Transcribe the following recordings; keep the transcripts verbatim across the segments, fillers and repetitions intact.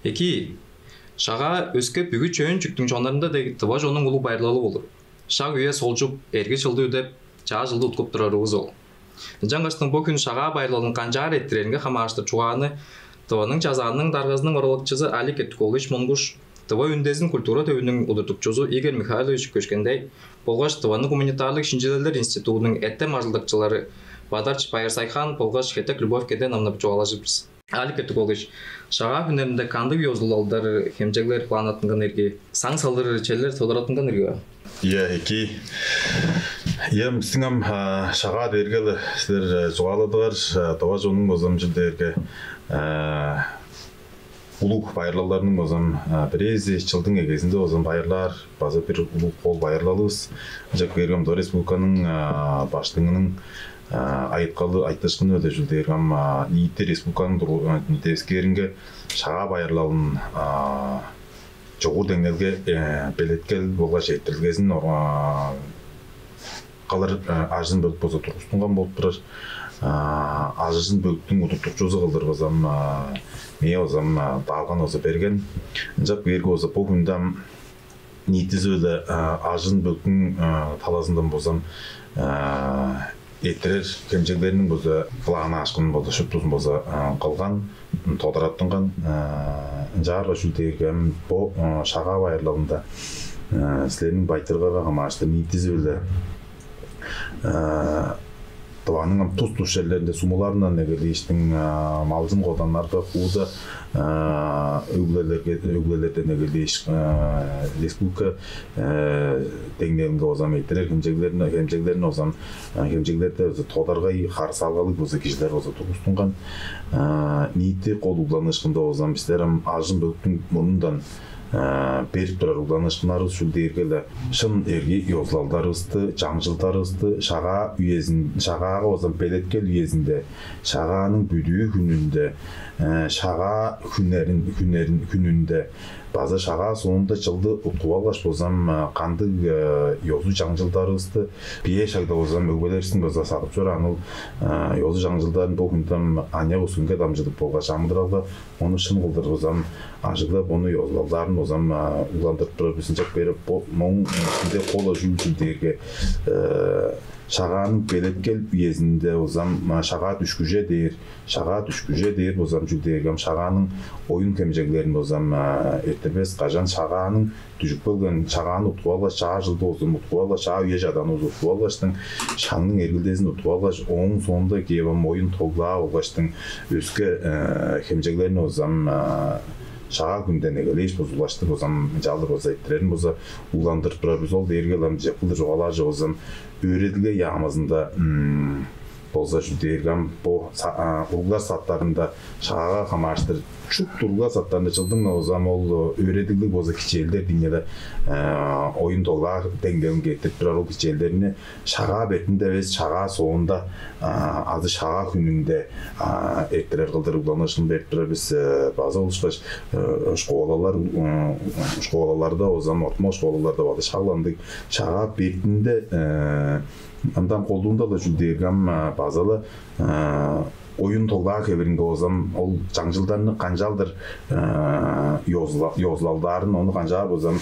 Эки, Шагаа өске бүгү чөөн чүктүң чоннарында дег тыва чоннуң улуг байырлалы болур. Шак үе солчуп, эрги чылды үдеп, чаа чылды уткуп турарывыс ол. Ынчангаштың бо хүн Шагаа байырлалын канчаар эрттиреринге хамаарыштыр чугааны Тываның Чазааның даргазының оралакчызы Алик Эртикович Монгуш, Тыва үндезин культура төвүнүң удуртукчузу Игорь Михайлович Көшкендей болгаш Тываның гуманитарлыг шинчилелдер институтунуң эртем ажылдакчылары Бадарч Байырсайхан болгаш Хетек Любовь Кеденовна чугаалажыр бис. Алик Эртикович, Шагаа хүннеринде кандыг ёзулалдар, хемчеглер планнаттынган ирги, саң салыр черлер тодараттынган ирги бе? Ийе, эки. Ийе, бистиң ам Шагаа дээрге-ле силер чугааладыңар, тыва чоннуң база ам чүл дээрге улуг байырлалдарының база ам бирээзи чылдың эгезинде база ам байырлаар база бир улуг кол байырлалывыс. Ынчап кээрге ам республиканың баштыңының айыткалы айтыышкыны өдежил дээрге ам ниити республиканың девискээринге Шагаа байырлалын чогуур деңнелге белеткел болгаш эрттирилгезин кылыр ажын бөлүк болза тургустунган болуп турар. Ажын бөлүктүң удуртукчузу кылдыр база ам мээ база ам даалган база берген. Ынчап кээрге база бо хүнде ам ниитизи-биле ажын бөлүктүң талазындан болза ам эрттирер хемчеглерниң болза планнаашкынын болза шуптузун болза кылган, тодараттынган. Ынчаарга чүл дээрге ам бо Шагаа байырлалында силерниң байтыргарга хамаарыштыр ниитизи-биле Тываның ам тус-тус черлеринде сумуларындан эгелээштиң малзын коданнарга хууда өглелерге өглелерден эгелээш республика деңнелинге база ам эрттирер хемчеглерин хемчеглерин база ам хемчеглерде база тодаргай харыысалгалыг база кижилер база тургустунган. Ниити кол угланыышкында база ам бистер ам ажын бөлүктүң мурнундан берип турар угланыышкыннарывыс чүл дээрге-ле шын эрги ёзулалдарывысты, чаңчылдарывысты Шагаа үезин Шагаага база ам белеткел үезинде, Шагааның бүдүү хүнүнде, Шагаа хүннерин хүннерин хүнүнде база Шагаа соонда чылды уткуп алгаш база ам кандыг ёзу-чаңчылдарывысты бие шагда база ам өгбелеривистиң база сагып чораан ол ёзу-чаңчылдарын бо хүнде ам аныяк өскенге дамчыдып болгаш амыдыралга ону шын кылдыр база ам ажыглап, ону ёзулалдарын база ам угландырып турар бис. Ынчап кээрге бо мооң ичинде кол ажыы чүл дээрге Шагааның белеткел үезинде база ам Шагаа дүшкүже дээр, Шагаа дүшкүже дээр база ам чүл дээрге ам Шагааның оюн хемчеглерин база ам эрттирбес, кажан Шагааның дүжүп келген Шагааны уткуп алгаш, чаа чылды база ам уткуп алгаш, чаа үе-чаданы база уткуп алгаштың, шагның эргилдезин уткуп алгаш, ооң соонда кээп ам оюн-тоглаа болгаштың өске хемчеглерни база ам Шагаа хүнден эгелээш бузулгаштыг база ам ынчалдыр база эрттирерин база угландырып турар бис. Ол дээрге-ле ам чыпкылдыр чугаалаар чок база ам өөредилге яамызында болза чүл дээрге ам бо уруглар садтарында Шагаага хамаарыштыр шупту уруглар садтарында чылдың-на база ам ол өөредиглиг база кичээлдер дийин-не оюн-тоглаа деңнелинге эрттирип турар ол кичээлдерни Шагаа бетинде эвес, Шагаа соонда азы Шагаа хүнүнде эрттирер кылдыр угланыышкын берип турар бис. База ол ышкаш школалар школаларда база ам ортумак школаларда база шак ындыг Шагаа бетинде ындан колдуунда-ла чүл дээрге ам база-ла оюн-тоглаа хевиринге база ам ол чаңчылдарны канчалдыр ёзула- ёзулалдаарын, ону канчаар база ам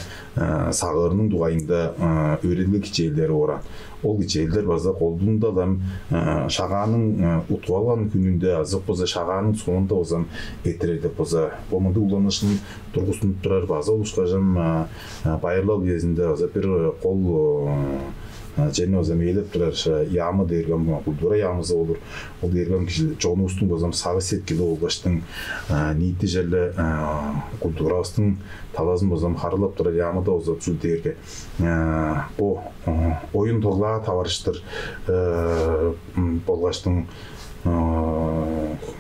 сагыырының дугайында өөредилге кичээлдери боор аан. Ол кичээлдер база колдуунда-ла ам Шагааның уткуп алган хүнүнде азы база Шагааның соонда база ам эрттирер деп база бо мындыг угланыышкын тургустунуп турар. База ол ышкаш ам байырлал үезинде база бир кол черни база ам ээлеп турар яамы дээрге ам культура яамызы болур. Ол дээрге ам кижи чонувустуң база ам сагыш-сеткили болгаштың ниити черле культуравыстың талазын база ам харыылап турар яамыда база ам чүл дээрге бо оюн-тоглаа таварыштыр болгаштың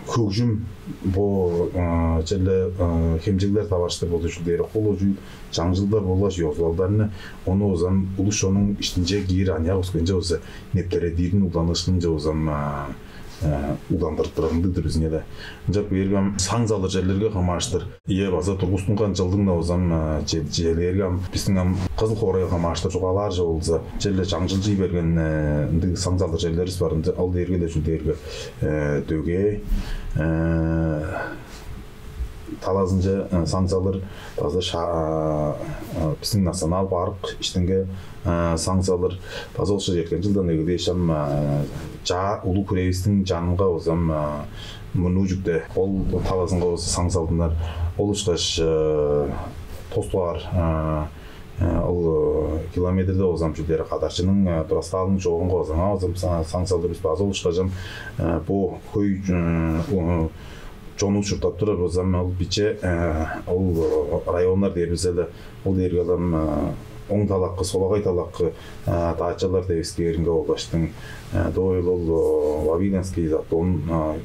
хөгжүм бо черле хемчеглер таварыштыр болур чүл дээрге кол ужуй чаңчылдар болгаш ёзулалдарны ону база ам улус-чоннуң иштинче киир аныяк өскенче база нептередириниң угланыышкынынче база ам угландырып турар ындыг-дыр бис ийин але. Ынчап кээрге ам саң салыр черлерге хамаарыштыр ийе база тургустунган чылдың-на база ам чижээлээрге ам бистиң ам Кызыл хоорайга хамаарыштыр чугаалаар чок болза, черле чаңчылчый берген ындыг саң салыр черлеривис бар. Ынча ол дээрге-ле чүл дээрге дөгээ талазынче саң салыр, база биздиң национал парк иштинге саң салыр, база ол шыжеккен жылдан эгелээш ам чаа улуг хүрээвистиң чанынга болзам мурнуу чүкте ол талазынга болза саң салдынар. Ол ышкаш тостугаар ол километрде болзам чүлдери кадарчының турастаалының чоогунга болза аңаа болзам саң салдыр бис база ол ышкажам бу хөй чонну чурттап турар болзам ол биче ол районнар дээр бизеле ол дээрге алам оң талаккы солагай талаккы даачалар девискээринге болгаштың доойул ол Вавилонский затон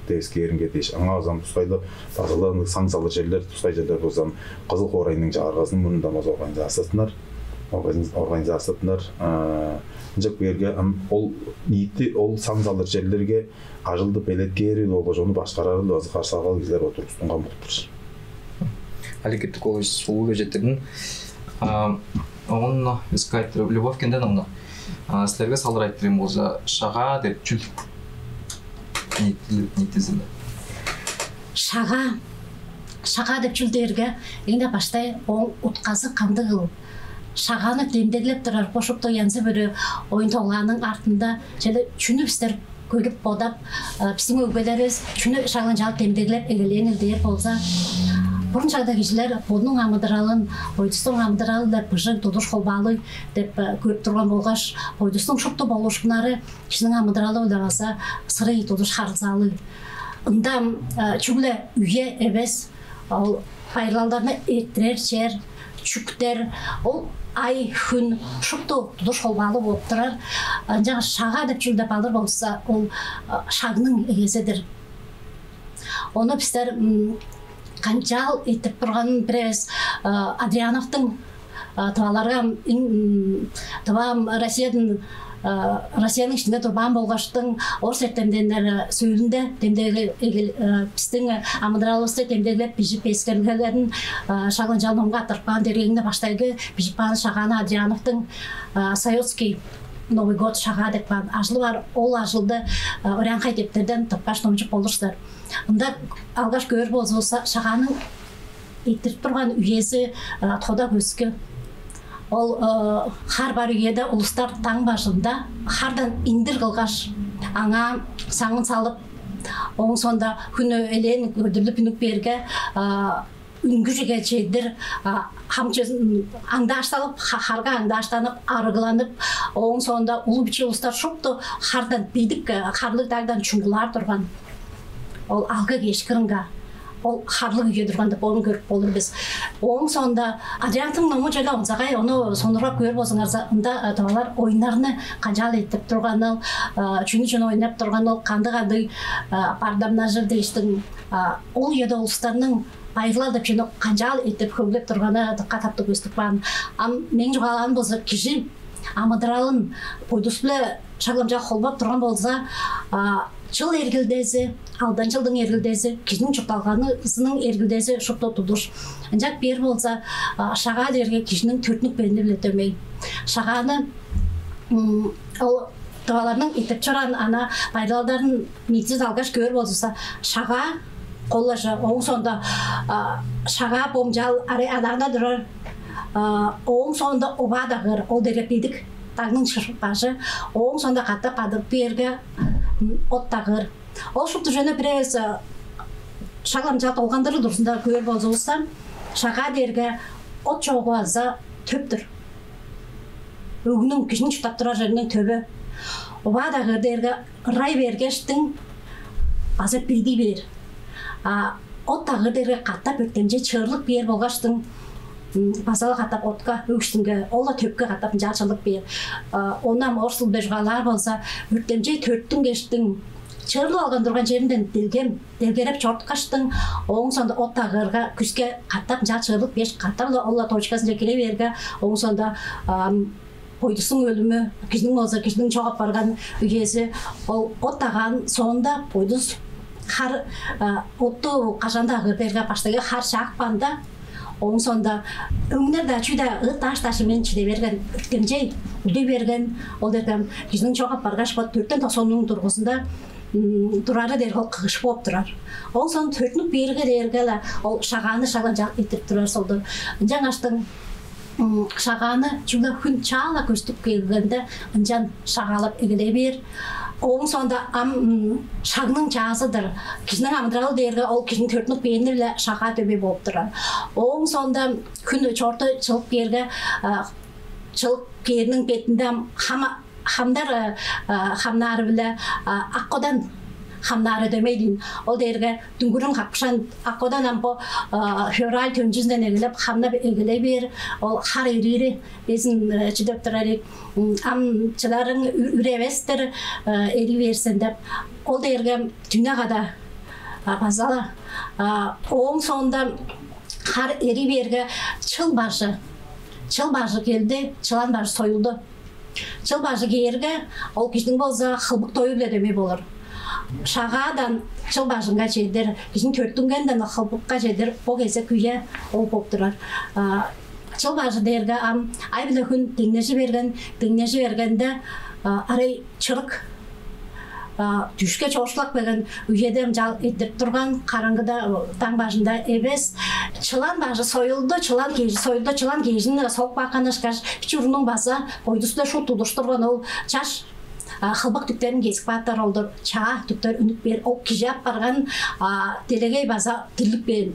девискээринге дээш аңаа болзам тускайлы базалаан саң салыр черлер тускай черлер болзам кызыл хоорайның чагыргазының мурнундан болза организациятынар организациятынар ынчап кээрге ол ниити ол саң салыр черлерге ажылды белеткээрил болгаш ону башкарарыл база карсалгал кижилер отургустунган болуп турар. Алик Эптикович, улуу бежеттирдиң. Оон искать Любовь Кенденовна, силерге салыр айтырыым болза, шагаа деп чүл? Ниитизинде. Шагаа, шагаа деп чүл дээрге эң-не баштай ооң утказы кандыгыл? Шагааны демдеглеп турар бо шупту янзы-бүрү оюн тоглааның артында чүнү бистер көрүп бодап, биздиң өгбелеривис чүнү шак ынчалдыр демдеглеп эгелээн дээр болза, бурун шагда кижилер бодунуң амыдыралын, бойдустуң амыдыралы-биле быжыг тудуш холбаалыг деп көрүп турган болгаш, бойдустуң шупту болуушкуннары кижиниң амыдыралы-биле база сырый тудуш харылзаалыг. Ында чүгле үе эвес, ол байырлалдарны эрттирер чер, чүктер, ол ай, хүн шупту тудуш холбаалыг болуп турар. Ынчангаш шагаа деп чүл деп алыр болза, ол шагның эгезидир. Ону бистер канчаал эрттирип турганын бир эвес Адриановтуң тываларга тыва Россиядан Россияның иштинде турбаан болгаштың орус эртемденнер сөөлүнде демдеглеп биздиң амыдыралывысты демдеглеп бижип эскерилгелерин шак ынчал номга аттырып каан дергегинде баштайгы бижип каан шагааны Адриановтуң Советский Новый год шагаа деп каан ажылы бар. Ол ажылды орянхай дептерден тыпкаш номчуп болур силер. Ында алгаш көөр болзувусса шагааның эрттирип турган үези тода көскү. Ол хар бар үеде улустар таң бажында хардан индир кылгаш, аңаа саңын салып, ооң соонда хүн элээн көдүрлүп үнүп бээрге, үнгүжүге чедир хамчы аңдаашталып, харга аңдааштанып, арыгланып, ооң соонда улуг бичии улустар шупту хардан бедик, харлыг дагдан чуңгулаар турган. Ол алгы кеш кырынга ол харлыг үе турган деп ону көрүп болур бис. Ооң соонда Адриантың ному чеде онзагай ону сонургап көөр болзуңарза, ында тывалар оюннарны канчаал эрттирип турганыл, чүнү-чүнү ойнап турганыл, кандыг-кандыг бардамнажыр дээштиң, ол үеде улустарның байырлал деп чүнү канчаал эрттирип хөглеп турганы дыкка таптыг көстүп каан. Ам мээң чугаалааным болза, кижи амыдыралын бойдус-биле шак ынчаар холбап турган болза, чыл эргилдези, алдан чылдың эргилдези, кижиниң чуртталгазының эргилдези шупту тудуш. Ынчап бээр болза, шагаа дээрге кижиниң төрүттүнүп кээни-биле дөмей. Шагааны ол тываларның эрттирип чораан ана байырлалдарын ниитизи алгаш көөр болзувусса, шагаа коллажы, ооң соонда шагаа бо мынчаал арай адаанда турар, ооң соонда оваа дагыыр, ол дээрге бедик дагның бажы, ооң соонда катап кадып бээрге от дагыыр. Ол шупту чүвени бир эвес шак ынчаар долгандырыр турзунда көөр болзувусса, шагаа дээрге от чоогу база төп-түр. Өгнүң, кижиниң чурттап турар чериниң төвү. Оваа дагыыр дээрге ырай бергештиң база бедий бээр. А от дагыыр дээрге катап өртемчей чыырлык бээр болгаштың, база-ла катап отка, өгүштүнге, ол-ла төпке катап ынчаар чыырлык бээр. Ону ам орус дылда чугаалаар болза, өртемчей төрүттүнгештиң, чыырлып алган турган черинден делгем, делгереп чоруткаштың, ооң соонда от дагыырга, күске катап ынчаар чыырлык бээш, катап-ла ол-ла точказынче кире бээрге, ооң соонда бойдустуң өлүмү, кижиниң болза, кижиниң чок апарган үези, ол от дагаан соонда бойдус хар отту кажан-даа кыыр дээрге, баштайгы хар чаапканда, ооң соонда өңнер-даа, чүү-даа, ыт-даш-даа шимээн чиде берген, өртемчей үдей берген. Ол дээрге кижиниң чок апаргаш, бо төрттен тос хонуунуң дургузунда турары дээрге ол кыш бооп турар. Ол соон төрүттүнүп бээрге дээрге-ле ол шагааны шаглап чаап эрттирип турар солдур. Ынчангаштың шагааны чүгле хүн чаа-ла көстүп келгенде, ынчан шагаалап эгелей бээр. Ооң соонда ам шагның чаазы-дыр. Кижиниң амыдыралы дээрге ол кижиниң төрүттүнүп кээни-биле шагаа дөмей бооп турар. Ооң соонда хүн чоорту чылып кээрге, чылып кээриниң бетинде ам хам хамнар хамнаары-биле ак кодан хамнаары дөмей дээн. Ол дээрге дүңгүрүн капкан ак кодан ам бо февраль төнчүзүнден эгелеп хамнап эгелей бээр. Ол хар эриири безин чүдеп турар ийик. Ам чыларың үр эвес-тир, эрий бээр сен деп. Ол дээрге дүне када база-ла. Ооң соонда хар эрий бээрге, чыл бажы, чыл бажы келди, чылан бажы союлду. Чыл бажы кээрге, ол кижиниң болза хылбык дою-биле дөмей болур. Шагаадан чыл бажынга чедир, кижиниң төрүттүнгенден хылбыкка чедир бо кезек үе ол бооп турар. Чыл бажы дээрге ам ай-биле хүн деңнежи берген, деңнежи бергенде, арай чырык дүшке чоокшулап келген үеде ынчаар эрттирип турган, караңгыда, даң бажында эвес. Чылан бажы союлду, чылан кежи союлду, чылан кежин соп каапкан ышкаш, бичии уруунуң база бойдус-биле шуут тудуштурган ол чаш хылбык дүктерин кезип каапкан ол-дур. Чаа дүктер үнүп бээр, ол кижи апарган делегей база дирлип кээн,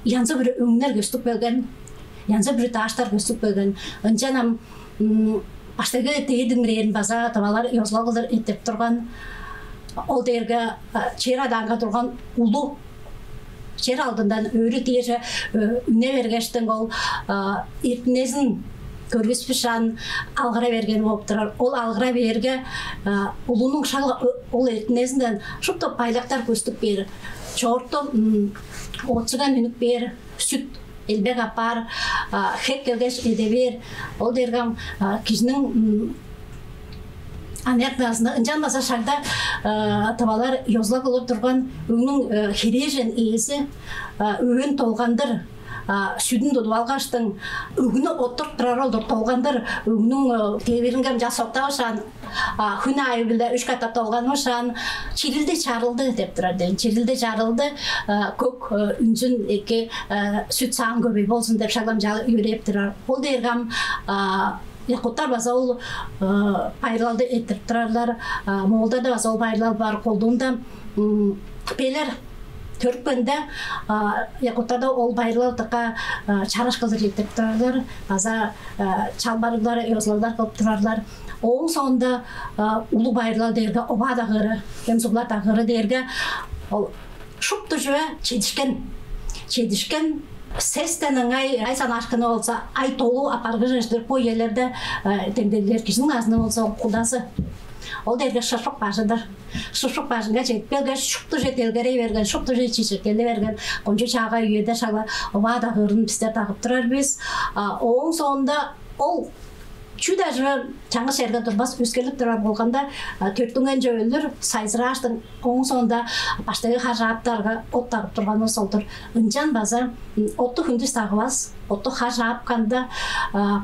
янзы-бүрү өңнер көстүп келген, янзы-бүрү дааштар көстүп келген. Ынчан ам баштайгы дээрдиң бирээни база тывалар ёзулал кылдыр эрттирип турган. Ол дээрге чер адаанга турган улу чер алдындан өрү дээрже үне бергештиң, ол эртинезин көргүспүшаан алгыра берген болуп турар. Ол алгыра бээрге, улунуң шак-ла ол эртинезинден шупту байлактар көстүп бээр. Чоорту оът-сиген үнүп бээр, сүт элбек апаар, хек келгеш эде бээр. Ол дээрге ам кижиниң аныяк назында. Ынчан база шагда тывалар ёзулал кылып турган: өңнүң херээжен ээзи өөн долгандыр сүдүн тудуп алгаштың, өгнү оттуруп турар ол-дур. Долгандыр өгнүң дээвиринге ынчаар соктавышаан, хүн аайы-биле үш катап долганмышаан, чирилди, чарылды деп турар дээн. Чирилди, чарылды, көк үнзүн эки, сүт-саан көвей болзун деп шак ынчаар йөрээп турар. Ол дээрге ам якуттар база ол байырлалды эрттирип турарлар. Моолдарда база ол байырлал бар. Колдуунда белер төрүпкенде, якуттарда ол байырлал дыка чараш кылдыр эрттирип турарлар, база чалбарыглар, ёзулалдар кылып турарлар. Ооң соонда улуг байырлал дээрге Оваа дагыыры, Хем-Суглар дагыыры дээрге, ол шупту чүве чедишкен. Чедишкен, сестен ыңай, ай санаашкыны болза ай долу апаргыжыштыр. Бо үелерде демдеглер, кижиниң назыны болза кудазы. Ол дээрге шырпык бажы-дыр. Шырпык бажынга чедип келгеш, шупту чүве делгерей берген, шупту чүве чижектели берген. Кончуг чаагай үеде шак-ла Оваа дагыырын бистер дагып турар бис. Ооң соонда ол чүү-даа чүве чаңгыс черге турбас, өскерлип турар болганда, төрүттүнген чүве өлүр, сайзырааштың, ооң соонда баштайгы хар чааптарга от дагып турганывыс ол-дур. Ынчан база отту хүндүс дагывас, отту хар чаапканда,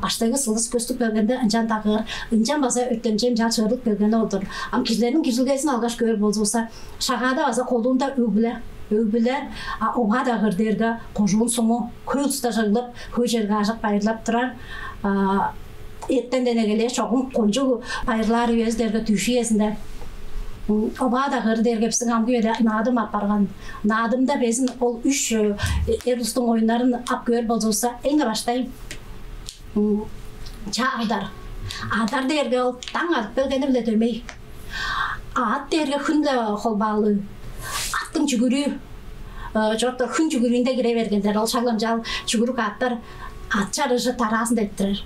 баштайгы сылдыс көстүп келгенде ынчан дагыыр. Ынчан база өртемчейим чал чыырлып келгени ол-дур. Ам кижилерниң киржилгезин алгаш көөр болзувусса, шагаада база колдуунда өг-бүле, өг-бүле, а Оваа дагыыр дээрге кожуун суму хөй улуста чыглып, хөй черге ажык байырлап турар. Эртенден эгелээш чогум кончуг байырлаар үези дээрге дүш үезинде. Оваа дагыыр дээрге бистиң амгы үеде Наадым апарган. Наадымда безин ол үш эр улустуң оюннарын ап көөр болзувусса, эң-не баштай чаа адар. Адар дээрге ол даң адып келгени-биле дөмей. Аът дээрге хүн-биле холбаалыг. Аъттың чүгүрүү, чоорту хүн чүгүрүүнде кире бергеннер. Ол шак ынчаар чүгүрүк аъттар аът чарыжы дараазында эрттирер.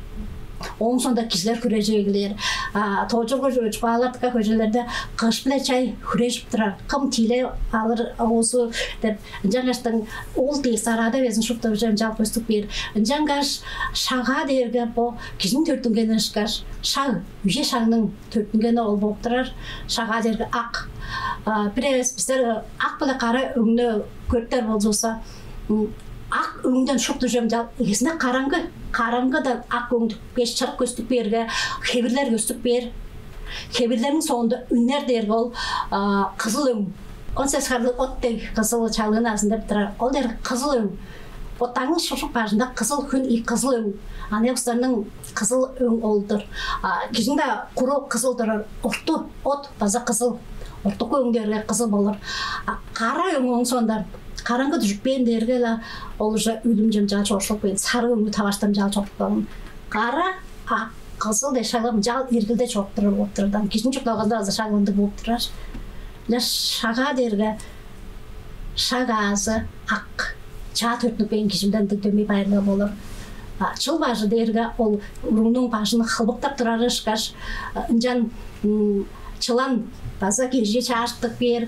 Ооң соонда кижилер хүрежип эгелээр. Тоожургу чугаалар дыка хөй черлерде кыш биле чай хүрежип турар. Кым тиилеп алыр оозу деп. Ынчангаштың ол дээш сараада безин шупту чүве ынчаар көстүп бээр. Ынчангаш шагаа дээрге бо кижиниң төрүттүнгени ышкаш, шаг, үе-шагның төрүттүнгени ол бооп турар. Шагаа дээрге ак. Бир эвес бистер ак биле кара өңнү көрүптер болзувусса, ак өңден шупту чүве ынчаар эгезинде караңгы, караңгыдан ак өң дүкпеш, чырык көстүп бээрге, хевирлер көстүп бээр. Хевирлерниң соонда үнер дээрге ол кызыл өң, он сес харлыг от дег кызыл чалыын азын деп турар. Ол дээрге кызыл өң. Боттарның шуршук бажында кызыл хүн и кызыл өң. Аны устарның кызыл өң ол-дур. Кижиң-даа куру кызыл турар, урту от база кызыл. Уртукку өңдерге кызыл болур. Кара өң оң соонда караңгы дүжүппээн дээрге-ла ол уже өлүм чемчаал чорушпайн, сарыг өңнү таваштамчаал чоруп калган. Кара, ак, кызыл дээш шагам чаал эргилде чоруп турар болуп турардан, кижиниң чуртталгазында база шагландыг болуп турар. Ынча шагаа дээрге шак аазы ак, чаа төрүттүнүп кээн кижимден ындыг дөмей байырлал болур. Чыл бажы дээрге ол уругнуң бажын хылбыктап турары ышкаш, ынчан чылан база кежээ чаажыктыг бээр,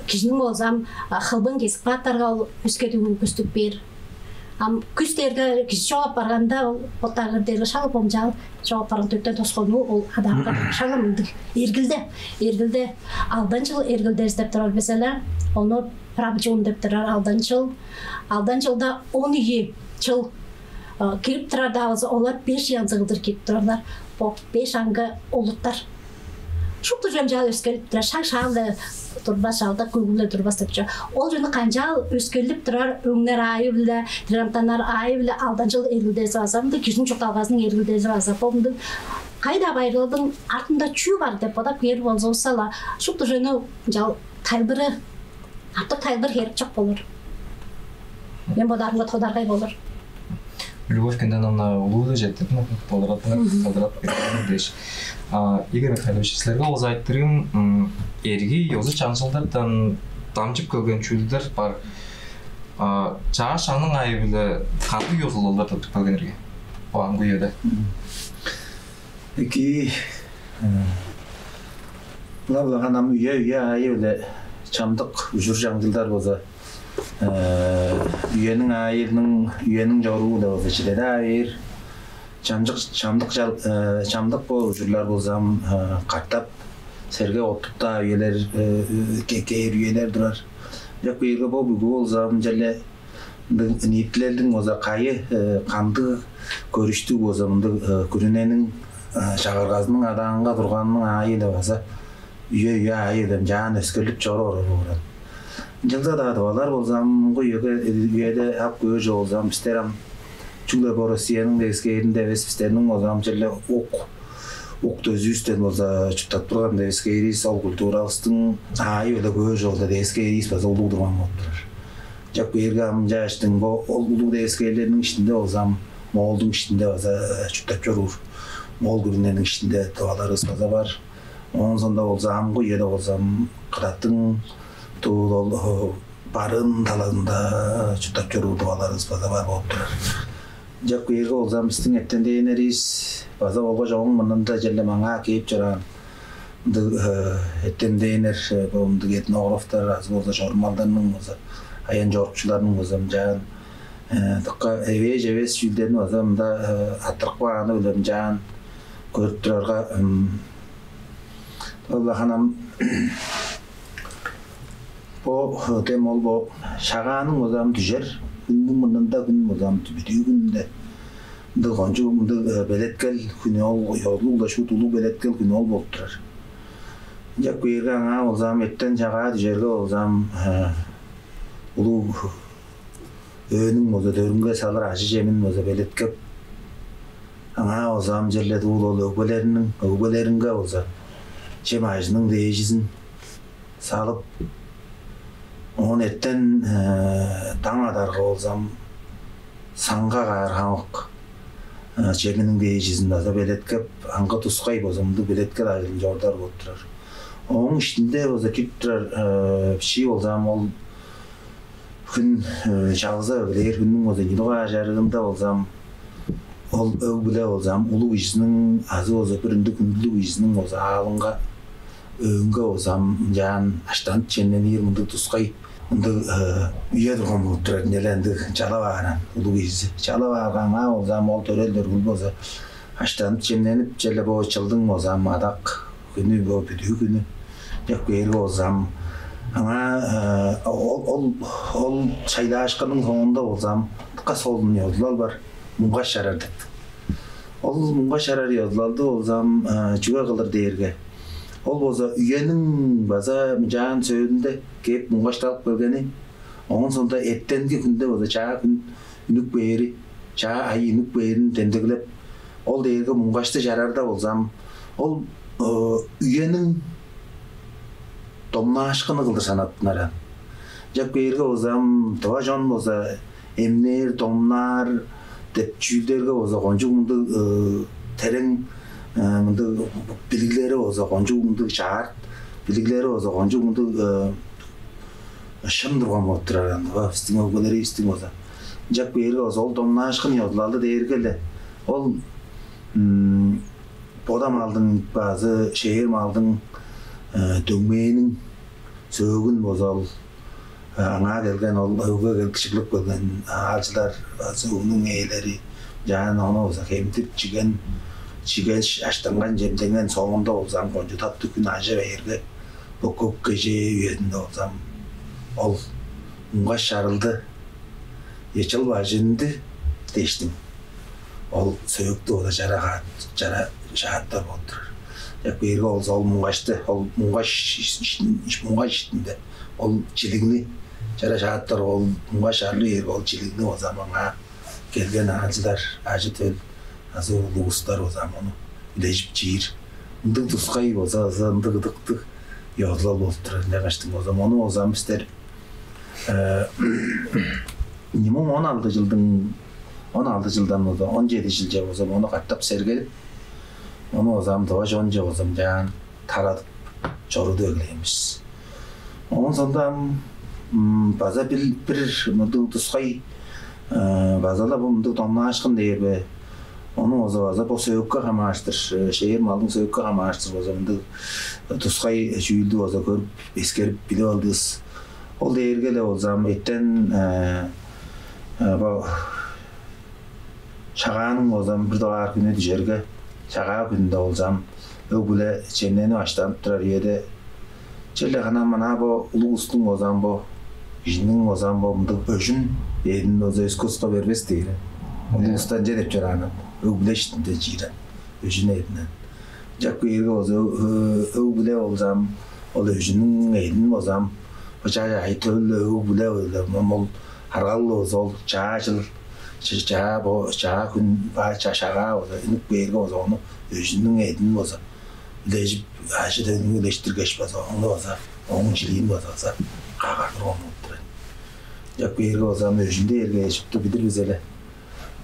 кижиниң болза ам хылбын кезип каапкарга, ол өске дүгү көстүп бээр. Ам күс дээрге кижи чоп апарганда, ол боттаргар дээрге шак ам чаал чоп апарган төптен тосконуу ол адаарга шак ам ындыг эргилде, эргилде алдан чыл эргилдези деп турар бис але. Ону правджун деп турар алдан чыл. Алдан чылда он ийи чыл кирип турар-даа болза, олар беш янзы кылдыр кирип турарлар. Бо беш аңгы олуттар. Шупту чемчаал өскелип турар. Шаг шаал-ла турбас, шаалда көгүл-ле турбас деп чо. Ол чүнү канчаал өскелип турар өңнер аайы-биле, трилемтаннар аайы-биле алдан чыл эргилдези база, мындыг кижиниң чуртталгазының эргилдези база. Бо мындыг кайда байырлалдың артында чүү бар деп бодап кээр болзувусса-ла, шупту чүнү ынчал тайылбыры, артык тайылбыр херек чок болур. Мен бодаарымга тодаргай болур. Любовь Кендановна, улуу-биле четтирдим, толуратыңар, толурап берген дээш. Игорь Михайлович, силерге оозу айтырыым, эрги ёзу-чаңчылдардан дамчып келген чүүлдер бар. Чаа шагның аайы-биле кандыг ёзулалдар тыптып келген ирги бо амгы үеде? Эки, ылап-ла ханам үе-үе аайы-биле чамдык ужур-чаңчылдар болза, үениң аайының, үениң чоруу-биле болза чиде-даа бээр. Чамдык, чамдык чал, чамдык бо ужурлар болзам катап серге оттуп-даа үелер, кээр үелер турар. Чок, бээрге бо бүгү болзам черле ындыг ниитилелдиң база кайы, кандыг көрүштүг болза, мындыг күрүнениң чагыргазының адаанга турганының аайы-ла база үе-үе аайы-ла ынчаан өскерлип чоруп орар боор. Ынчалза-даа тывалар болза, амгы үеге, үеде ап көөр чүве болза, бистер ам чүгле бо Россияның девискээринде эвес, бистерниң болза ам черле ук ук дөзүвүстен болза чурттап турган девискээривис, ол культуравыстың аайы-биле көөр чүве болза девискээривис база улуг турган болуп турар. Чок, бээрге ам ынчааштың бо ол улуг девискээрлерниң иштинде болза ам Моолдуң иштинде база чурттап чоруур, моол күрүнениң иштинде тываларывыс база бар. Оон соонда болза амгы үеде болза ам Кыдаттың дуу ол барыын талазында чурттап чоруур тываларывыс база бар болуп турар. Ынчап кээрге болза, бистиң эртемденнеривис база болгаш ооң мурнунда черле маңаа кээп чораан ындыг эртемденнер, бо ындыг этнографтар азы болза чорумалдарның болза, аян-чорукчуларның болза ынчаан дыка эвээш эвес чүүлдерни база мында арттырып кааны-биле ынчаан көрүп турарга, ол-ла ханам бо, дем ол бо шагааның болза ам дүжер хүннүң мурнунда, хүн болза ам бүдүү хүнүнде ындыг кончуг мындыг белеткел хүнү ол, ёзулуг-ла шуут улуг белеткел хүнү ол болуп турар. Ынчап кээрге аңаа болза ам эртен шагаа дүжерге болза ам улуг өөнүң болза дөрүнге салыр ажы-чемин болза белеткеп, аңаа болза ам черле дуу ол өгбелериниң, өгбелеринге болза чем-ажының дээжизин салып, оон эртен даң адарга болза ам саңга каар хамык чеминиң дээжизин база белеткеп, аңгы тускай болза мындыг белеткел ажылын чорудар болуп турар. Ооң иштинде болза кирип турар бичии болза ам ол хүн, чалгыза бээр хүннүң болза ийи дугаар чарыында болза ам ол өг-бүле болза ам улуг кижизиниң азы болза бир ындыг хүндүлүг кижизиниң болза аалынга, өөнге болза ам ынчаан аштанып чемненир мындыг тускай мындыг үе турган болуп турар. Ынчале ындыг чалап ааран улуг кижизи. Чалап аарга, аңаа болза ам ол төрел-дөргүл болза аштанып чемненип, черле бо чылдың болза ам адак хүнү, бо бүдүү хүнү деп кээрге болза ам, аңаа ол, ол, ол шайлаашкынның соонда болза ам дыка солун ёзулал бар, муңгаш чарар деп. Ол муңгаш чарар ёзулалды болза ам чүге кылыр дээрге, Ол болза үениң база мынчаан сөөлүнде кээп муңгашталып келгени, оон соонда эртенги хүнде болза чаа хүн үнүп кээри, чаа ай үнүп кээрин демдеглеп, ол дээрге муңгашты чарарда болзам, ол үениң домнаашкыны кылдыр санаттынар аан. Ынчап кээрге болзам, тыва чон болза эмнээр, домнаар деп чүүлдерге болза кончуг мындыг терең мындыг билиглери болза кончуг мындыг чаарт, билиглери болза кончуг мындыг шын турган болуп турар анда ба, бистиң өгбелеривистиң болза. Ынчап кээрге болза, ол домнаашкын ёзулалды дээрге-ле ол бода малдың базы шээр малдың дөңмээниң сөөгүн болза, ол аңаа келген, ол өгге кел кижиглеп келген аалчылар, сөөгнүң ээлери, жаан ону болза хемдип чиген, чигеш аштанган, чемденген соонда болза ам кончуг таптыг хүн ажа бээрге, бо көк кежээ үезинде болзам, ол муңгаш чарылды, чыл бажы үнү дээштиң, ол сөөктү ода чара чара шааттар болуп турар. Чак бээрге болза ол муңгашты, ол муңгаш муңгаш иштинде ол чилигни чара шааттар, ол муңгаш арлы бээрге ол чилигни болза маңаа келген аалчылар, ажы төл азы улуустар болза ону үлежип чиир. Ындыг тускай болза азы ындыг ыдыктыг ёзулал болуп турар. Ынчангаштың болза мону болза бистер Э, Минимум он алты жылдың он алты жылдан болза он жети жылче болза мону катап сергедип, ону болза ам тыва чонче болза ам жаан тарадып чорудуп эгелээн бис. Оон сондам база бир бир мындыг тускай база-ла бо мындыг домнаашкын дээр бе, ону болза база бо сөөкке хамааштыр, шээр малдың сөөкке хамааштыр болза мындыг тускай чүүлдү болза көрүп, эскерип билип алдывыс. Ол дээрге-ле болза ам эттен бо шагааның болза ам бир дугаар хүнү дүжерге, шагаа хүнүнде болза ам өг-бүле чемненип аштанып турар үеде черле хана мана бо улуг улустуң болза ам бо кижиниң болза ам бо мындыг бөжүн эъдин болза өске улуска бербес дээр. Улуг улустан че деп чораанын өг-бүле иштинде чиирен бөжүн эъдинен. Чак бээрге болза өг-бүле болза ам ол өжүнүң эъдин болза ам бо чаа ай төл өг-бүле ол аргалыг болза ол чаа чыл чаа бо чаа хүн ба чаа шагаа болза үнүп кээрге болза ону өжүнүң эъдин болза үлежип ажы төнү үлештиргеш база ону база ооң чилиин база база кагар турган болуп турар. Чак бээрге болза ам өжүн дээрге шупту билир бис эле.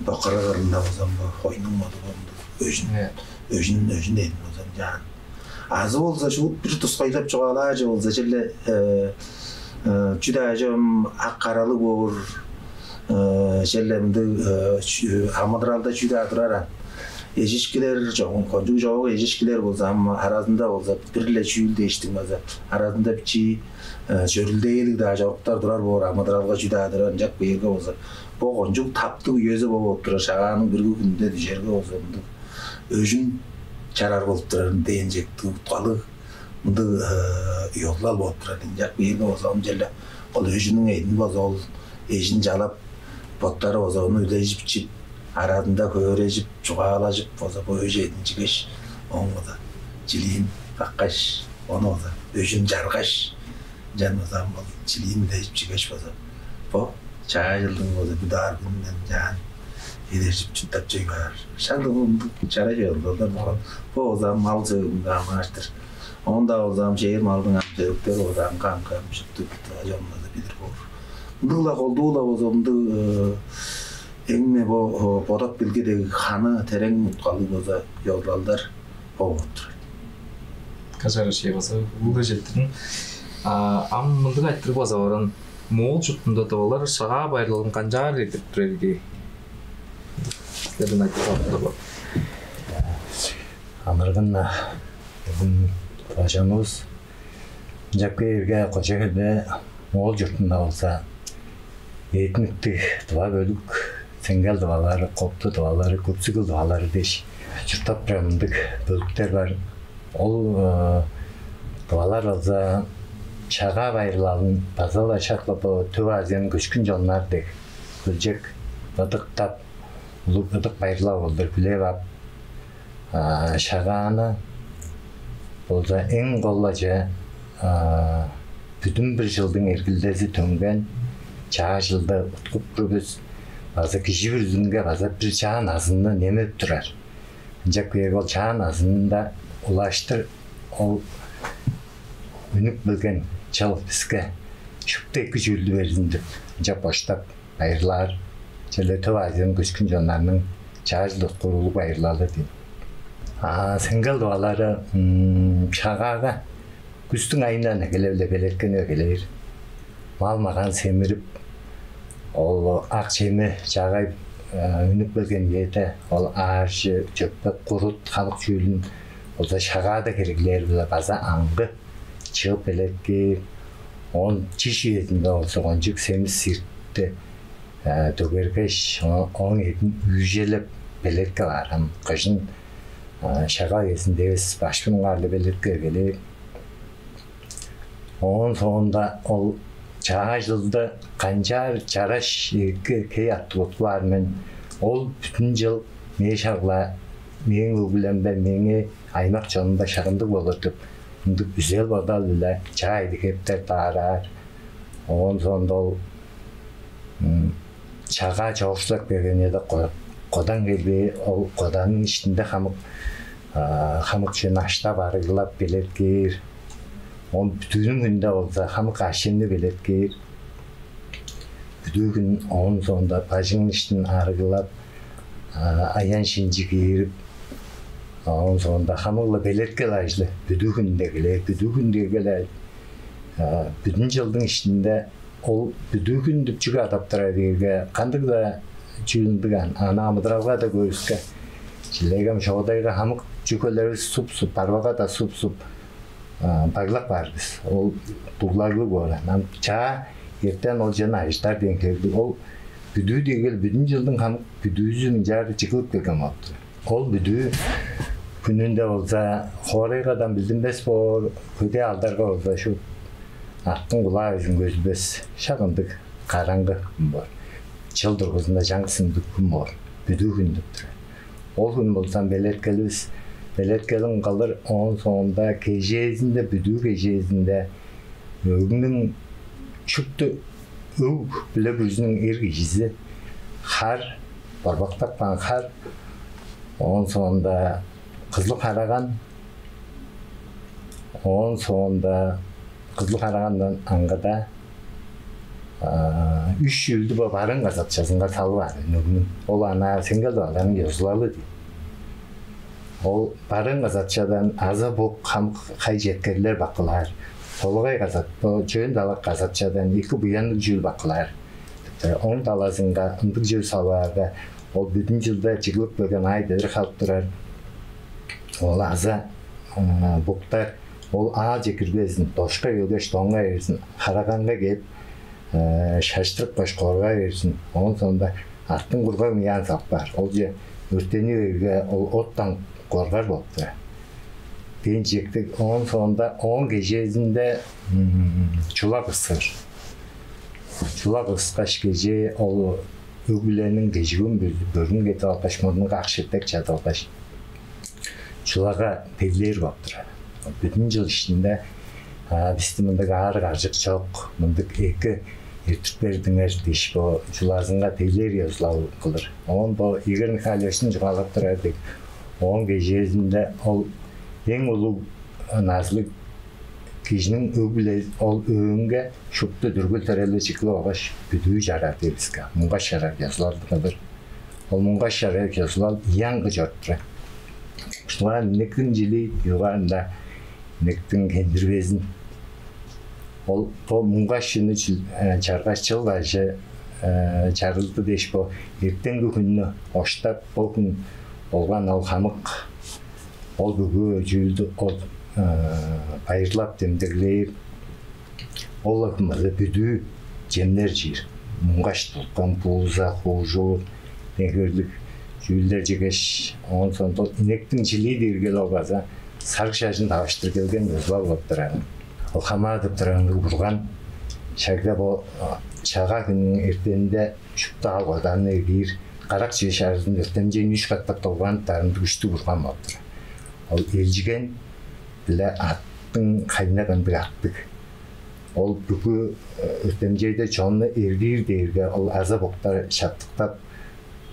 Бо кыры кырында болза бо хойнуң моду болду. Өжүн өжүн өжүн эдин болза жаан. Азы болза шуут бир тускайлап чугаалаажы болза черле чү-даа чом ак каралыг боор, черле мындыг амыдыралда чүү-даа турар ан. Эжишкилер кончуг чоок эжишкилер болза ам аразында болза бир-ле чүүл дээштиң база аразында бичии чөрүлдээлиг-даа чоруктар турар боор, амыдыралга чүү-даа турар ынчак бээрге болза бо кончуг таптыг үези болуп турар шагааның бирги хүнүнде дижерге болза мындыг өжүн чарар болуп турар дээн чектиг уткалыг мындыг ёзулал болуп турар ынчак бээрге болза ам черле ол өжүнүң эдин болза ол эжин чалап боттары болза ону үлежип чип аразында хөөрежип чугаалажып болза бо өжедин чигеш оон болза чилиин каккаш ону болза өжүн чаргаш ынчан болза ам ол чилиин үлежип чигеш болза бо чаа чылдың болза бүдаар күнүнден чаан эдержип чурттап чой баар шаң мындыг чара чыылдалдар болган. Бо болза ам мал сөөгүнге амааштыр. Оон-даа болза ам чээр малдың ам сөөгүттери болза аңка аңка ам шупту чонназы билир боор. Ындыг-ла колдуу-ла болза ындыг эңме бо бодап билги дег ханы терең уткалыг болза ёзулалдар бо болуп турар. Кажарышыйгазы улуг эжелдирин ам мындыг айтырыг база баран Моол чуртунда тывалар шагаа байырлалын канчаар эртип турар ирги? Силерден айтып каапкан бар. Амыргын бүгүн бажаныбыз Жапкеевге кожа хеде Моол чуртунда болза этниктиг тыва бөлүк сеңгел тывалары, копту тывалары, күрсүгүл тывалары дээш чурттап турар мындыг бөлүктер бар. Ол тывалар болза чагаа байырлалын база-ла шак-ла бо Төп Азияның көчкүн чоннары дег хөлчок ыдыктап, улуг ыдык байырлал кылдыр хүлээп ап, шагааны Болза эң кол-ла чүве, а, бүдүн бир чылдың эргилдези төнген, чаа чылды уткуп тур бис, база кижи бүрүзүнге база бир чаа назынны немеп турар. Ынчап кээрге ол чаа назынында улаштыр ол үнүп келген чыл биске шупту эки чүүлдү берзин деп, ынчап боштап байырлаар. Черле Тыва Азияның көшкүн чоннарының чаа чыл уткуурулуг байырлалы дейн. А сеңгел дуалары Шагаага күстүң айындан эгелеп-ле белеткенип эгелээр. Мал-маган семирип, ол ак чеми чаагай үнүп келген үеде, ол ааржы, чөппек, курут, хамык чүүлүн болза Шагаада хереглээр-биле база аңгы чыып белеткээр. Оон чиш үезинде болза кончуг семис сиртти дөгергеш, ооң эъдин үүжелеп белеткеп аар. Ам кыжын Шагаа үезинде эвес, баш бурунгаар-ла белеткеп эгелээр. Оон соонда ол чаа чылды канчаар чараш, эки, хей аттыг уткуп аар мен, ол бүдүн чыл мээң шак-ла, мээң өг-бүлемде, мээң аймак-чонумда шагындыг болур деп, ындыг күзел-бодал-биле чаа идик-хептер даараар. Оон соонда ол Шагаа чоокшулап келген үеде кодан келбээ, ол коданның иштинде хамык, хамык чүвени аштап, арыглап белеткээр. Оон бүдүүнүң хүнүнде болза хамык аъш-чемни белеткээр. Бүдүү хүн оон соонда бажыңның иштин арыглап, аян-шинчи киирип, оон соонда хамык-ла белеткел ажылы бүдүү хүнүнде килээр. Бүдүү хүн дегеле бүдүн чылдың иштинде ол бүдүү хүн деп чүге адап турар дээрге, кандыг-даа чүүл ындыг аан, аны амыдыралга-даа көрүске, чилегем шоодайга хамык чүвелеривис суп-суп, барбага-даа суп-суп, баглап баар бис. Ол дуглаглыг боор. Ам чаа эртен ол чүвени ажыдар дээн хевирлиг. Ол бүдүү дегел бүдүн чылдың хамык бүдүүзү мынчаар чыглып келген болуп турар. Ол бүдүү хүнүнде болза хоорайгадан билдинмес боор, көдээ алдарга болза шуут аттың кулаа безин көзүлбес, шак ындыг караңгы хүн боор. Чыл дургузунда чаңгыс ындыг хүн боор, бүдүү хүн деп турар. Ол хүн болза белеткеливис, белеткелин кылыр, оон соонда кежээзинде, бүдүү кежээзинде өгнүң шупту өг-бүле бүрүзүнүң эр кижизи хар, борбактап каан хар, оон соонда кызыл-караган, оон соонда кызыл-карагандан аңгыда үш чүүлдү бо барыын казакчазынга салып аар, өнегүнүң. Ол ана сеңгел дуаларның ёзулалы дий. Ол барыын казакчадан азы бо хам-, хай четкерлер бакылаар. Солагай казак, бо чөөн талак казакчадан эки буянныг чүүл бакылаар. Оң талазынга ындыг чүве салып аарга, ол бүдүн чылда чыглып келген аай-дедир халып турар. Ол аза буктар, ол аалче кирбезин, дошка өлгеш доңга берзин, хараганга кээп, шаштырыпкаш корга берзин. Оон соонда артын кургаг мыяан салып каар. Ол че өрттени берге, ол оттан коргар болуп турар. Дээн чектиг. Оон соонда ооң кежээзинде чула кысыр. Чула кыскаш кежээ ол өг-бүлениң кежигүн бөрүн кетип алгаш, мурнунга ак ширтек чадып алгаш, чулага теглээр болуп турар. Бүдүн чыл иштинде бисти мындыг аарыг-аржык чок, мындыг эки эртип бердиңер дээш, бо чулазынга теглээр ёзулал кылыр. Оон бо Игорь Михайловичтиң чугаалап турар дег, ооң кежээзинде ол эң улуг назылыг кижиниң өг-бүле ол өөнге шупту дүргүл-төрели чыглып алгаш, бүдүү чарар дивиске, муңгаш чарар ёзулалдыг кылыр. Ол муңгаш чарар ёзулал ыяңгы чоруп турар. Ушуңа инектиң чили югаарында инектиң хендирбезин. Ол бо муңгаш чүнү чаргаш, чыл бажы чарылды дээш, бо эртенги хүннү оштап, бо хүн болган ол хамык, ол бүгү чүүлдү ол байырлап демдеглээр. Ол ыкмазы бүдүү чемнер чиир. Муңгаш тулкан, бууза, хуужуур, дегерлиг чүүлдер чигеш, оон соонда ол инектиң чилии дээрге ол база сарыг шажын тавыштыр келген ёзулал болуп турар. Ол хамаа деп турар ындыг бурган шагда бо чага хүннүң эртенинде шупту аал-коданны эгиир, карак чүве шарызын өртемчейн үш катап долгаан дарынды күштүг бурган болуп турар. Ол элчиген биле аттың кайнак ындыг аттыг. Ол бүгү өртемчейде чонну эргиир дээрге ол аза-буктар шаптыктап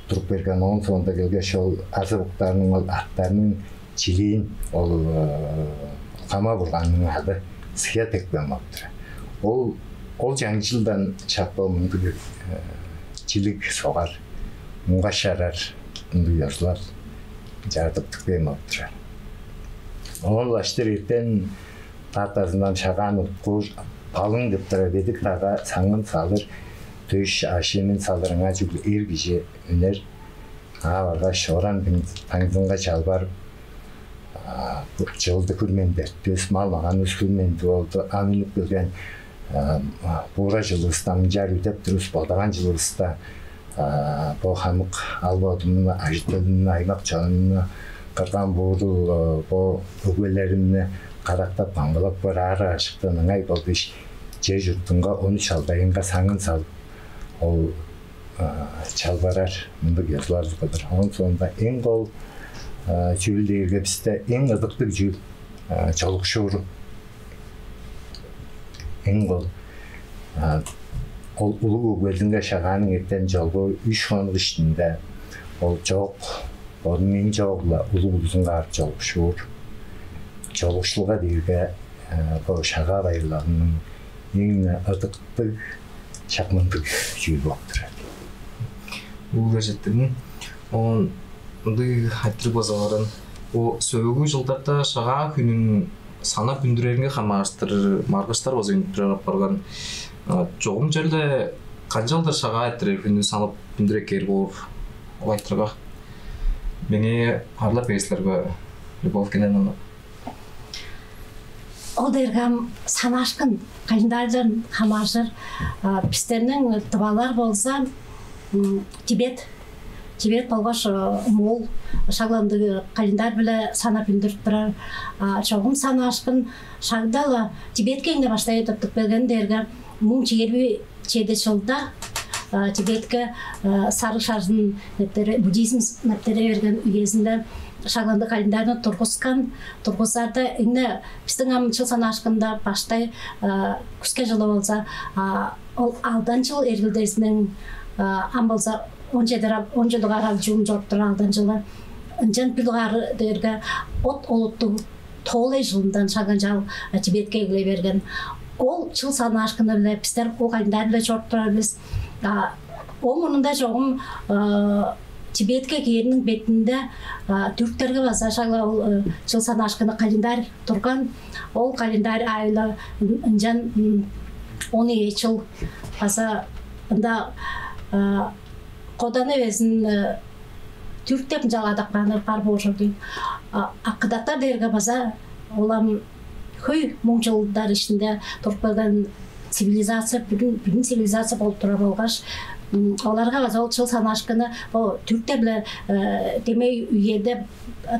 туруп берген. Оон соонда келгеш, ол аза-буктарның, ол аттарның чилиин ол Кама бурганның ады сыя тепкен болуп турар. Ол ол чаңчылдан шак ол мындыг чилиг согар, муңгаш чарар мындыг ёзулар чарадып тыппээн болуп турар. Оон улаштыр эртен таатазындан шагаан уткуур, балың деп турар, бедик тага саңын салыр, төш аъш-чемин салыр, ыңаа чүгле эр кижи үнер. Аңаа баргаш, оран таңзынга чалбарып, чылды хүрмендертивис, мал-маганывыс хүрменди болду. Ам үнүп келген буура чылывыста мынчаар үдеп турувус, бодаган чылывыста бо хамык ал-бодумну, ажы-төлүмнү, аймак-чонумну, кырган-буурул бо өгбелеримни карактап, камгалап көрүп, аар-аажыктан ыңай болду иш. Чер-чуртунга, он үш алдайынга саңын салып, ол чалбарар мындыг ёзулар кылыр. Оон соонда эң кол чүүл дээрге, бисте эң ыдыктыг чүүл чолукшууру. Эң кол ол улуг өгбелдиңге шагааның эртен чолгу үш хонук иштинде ол чоок, бодунуң эң чоогу-ла улуг улузунга ап чолукшуур. Чолукшулга дээрге бо Шагаа байырлалының эң ыдыктыг, шак мындыг чүүл болуп турар. Улуг эжеттигин. Оон ындыг айтырыг база баран, бо сөөлгү чылдарда Шагаа хүнүн санап үндүреринге хамаарыштыр маргыштар база үнүп турар апарган. Чогум черле канчалдыр Шагаа эрттирер хүнү санап үндүрер кээр боор ол айтырыгга? Меңээ харлап бээр силер бе, Любовь Геннадьевна? Ол дээрге ам санаашкын календарьдан хамааржыр. Бистерниң тывалар болза Тибет, Тибет болгаш Моол шак ындыг календарь-биле санап үндүрүп турар. Чогум санаашкын шагда-ла Тибетке эң-не баштай тыптып келген дээрге муң чээрби чеди чылда Тибетке сарыг шажын нептере, буддизм нептере берген үезинде шак ындыг календарьны тургускан. Тургузарда эң-не бистиң ам чыл санаашкында баштай күске чылы болза, ол алдан чыл эргилдезиниң, ам болза он чеди, он чедиге арал чуун чоруп турар алдан чылы. Ынчан бир дугаар дээрге от олуттуг тоолай чылындан шак ынчаар Тибетке эгелей берген. Ол чыл санаашкыны-биле бистер ол календарь-биле чоруп турар бис. Ооң мурнунда чогум Тибетке кээриниң бетинде түрктерге база шак-ла ол чыл санаашкыны календарь турган. Ол календарь аайы-ла ынчан он ийи чыл база ында кодан эвезин түрк деп ынчалгадап кааннар бар боор чордуг. А кыдаттар дээрге база ол ам хөй муң чылдар иштинде туруп келген цивилизация, бүгүн, бүгүн цивилизация болуп турар болгаш, оларга база ол чыл санаашкыны бо түрктер-биле демей үеде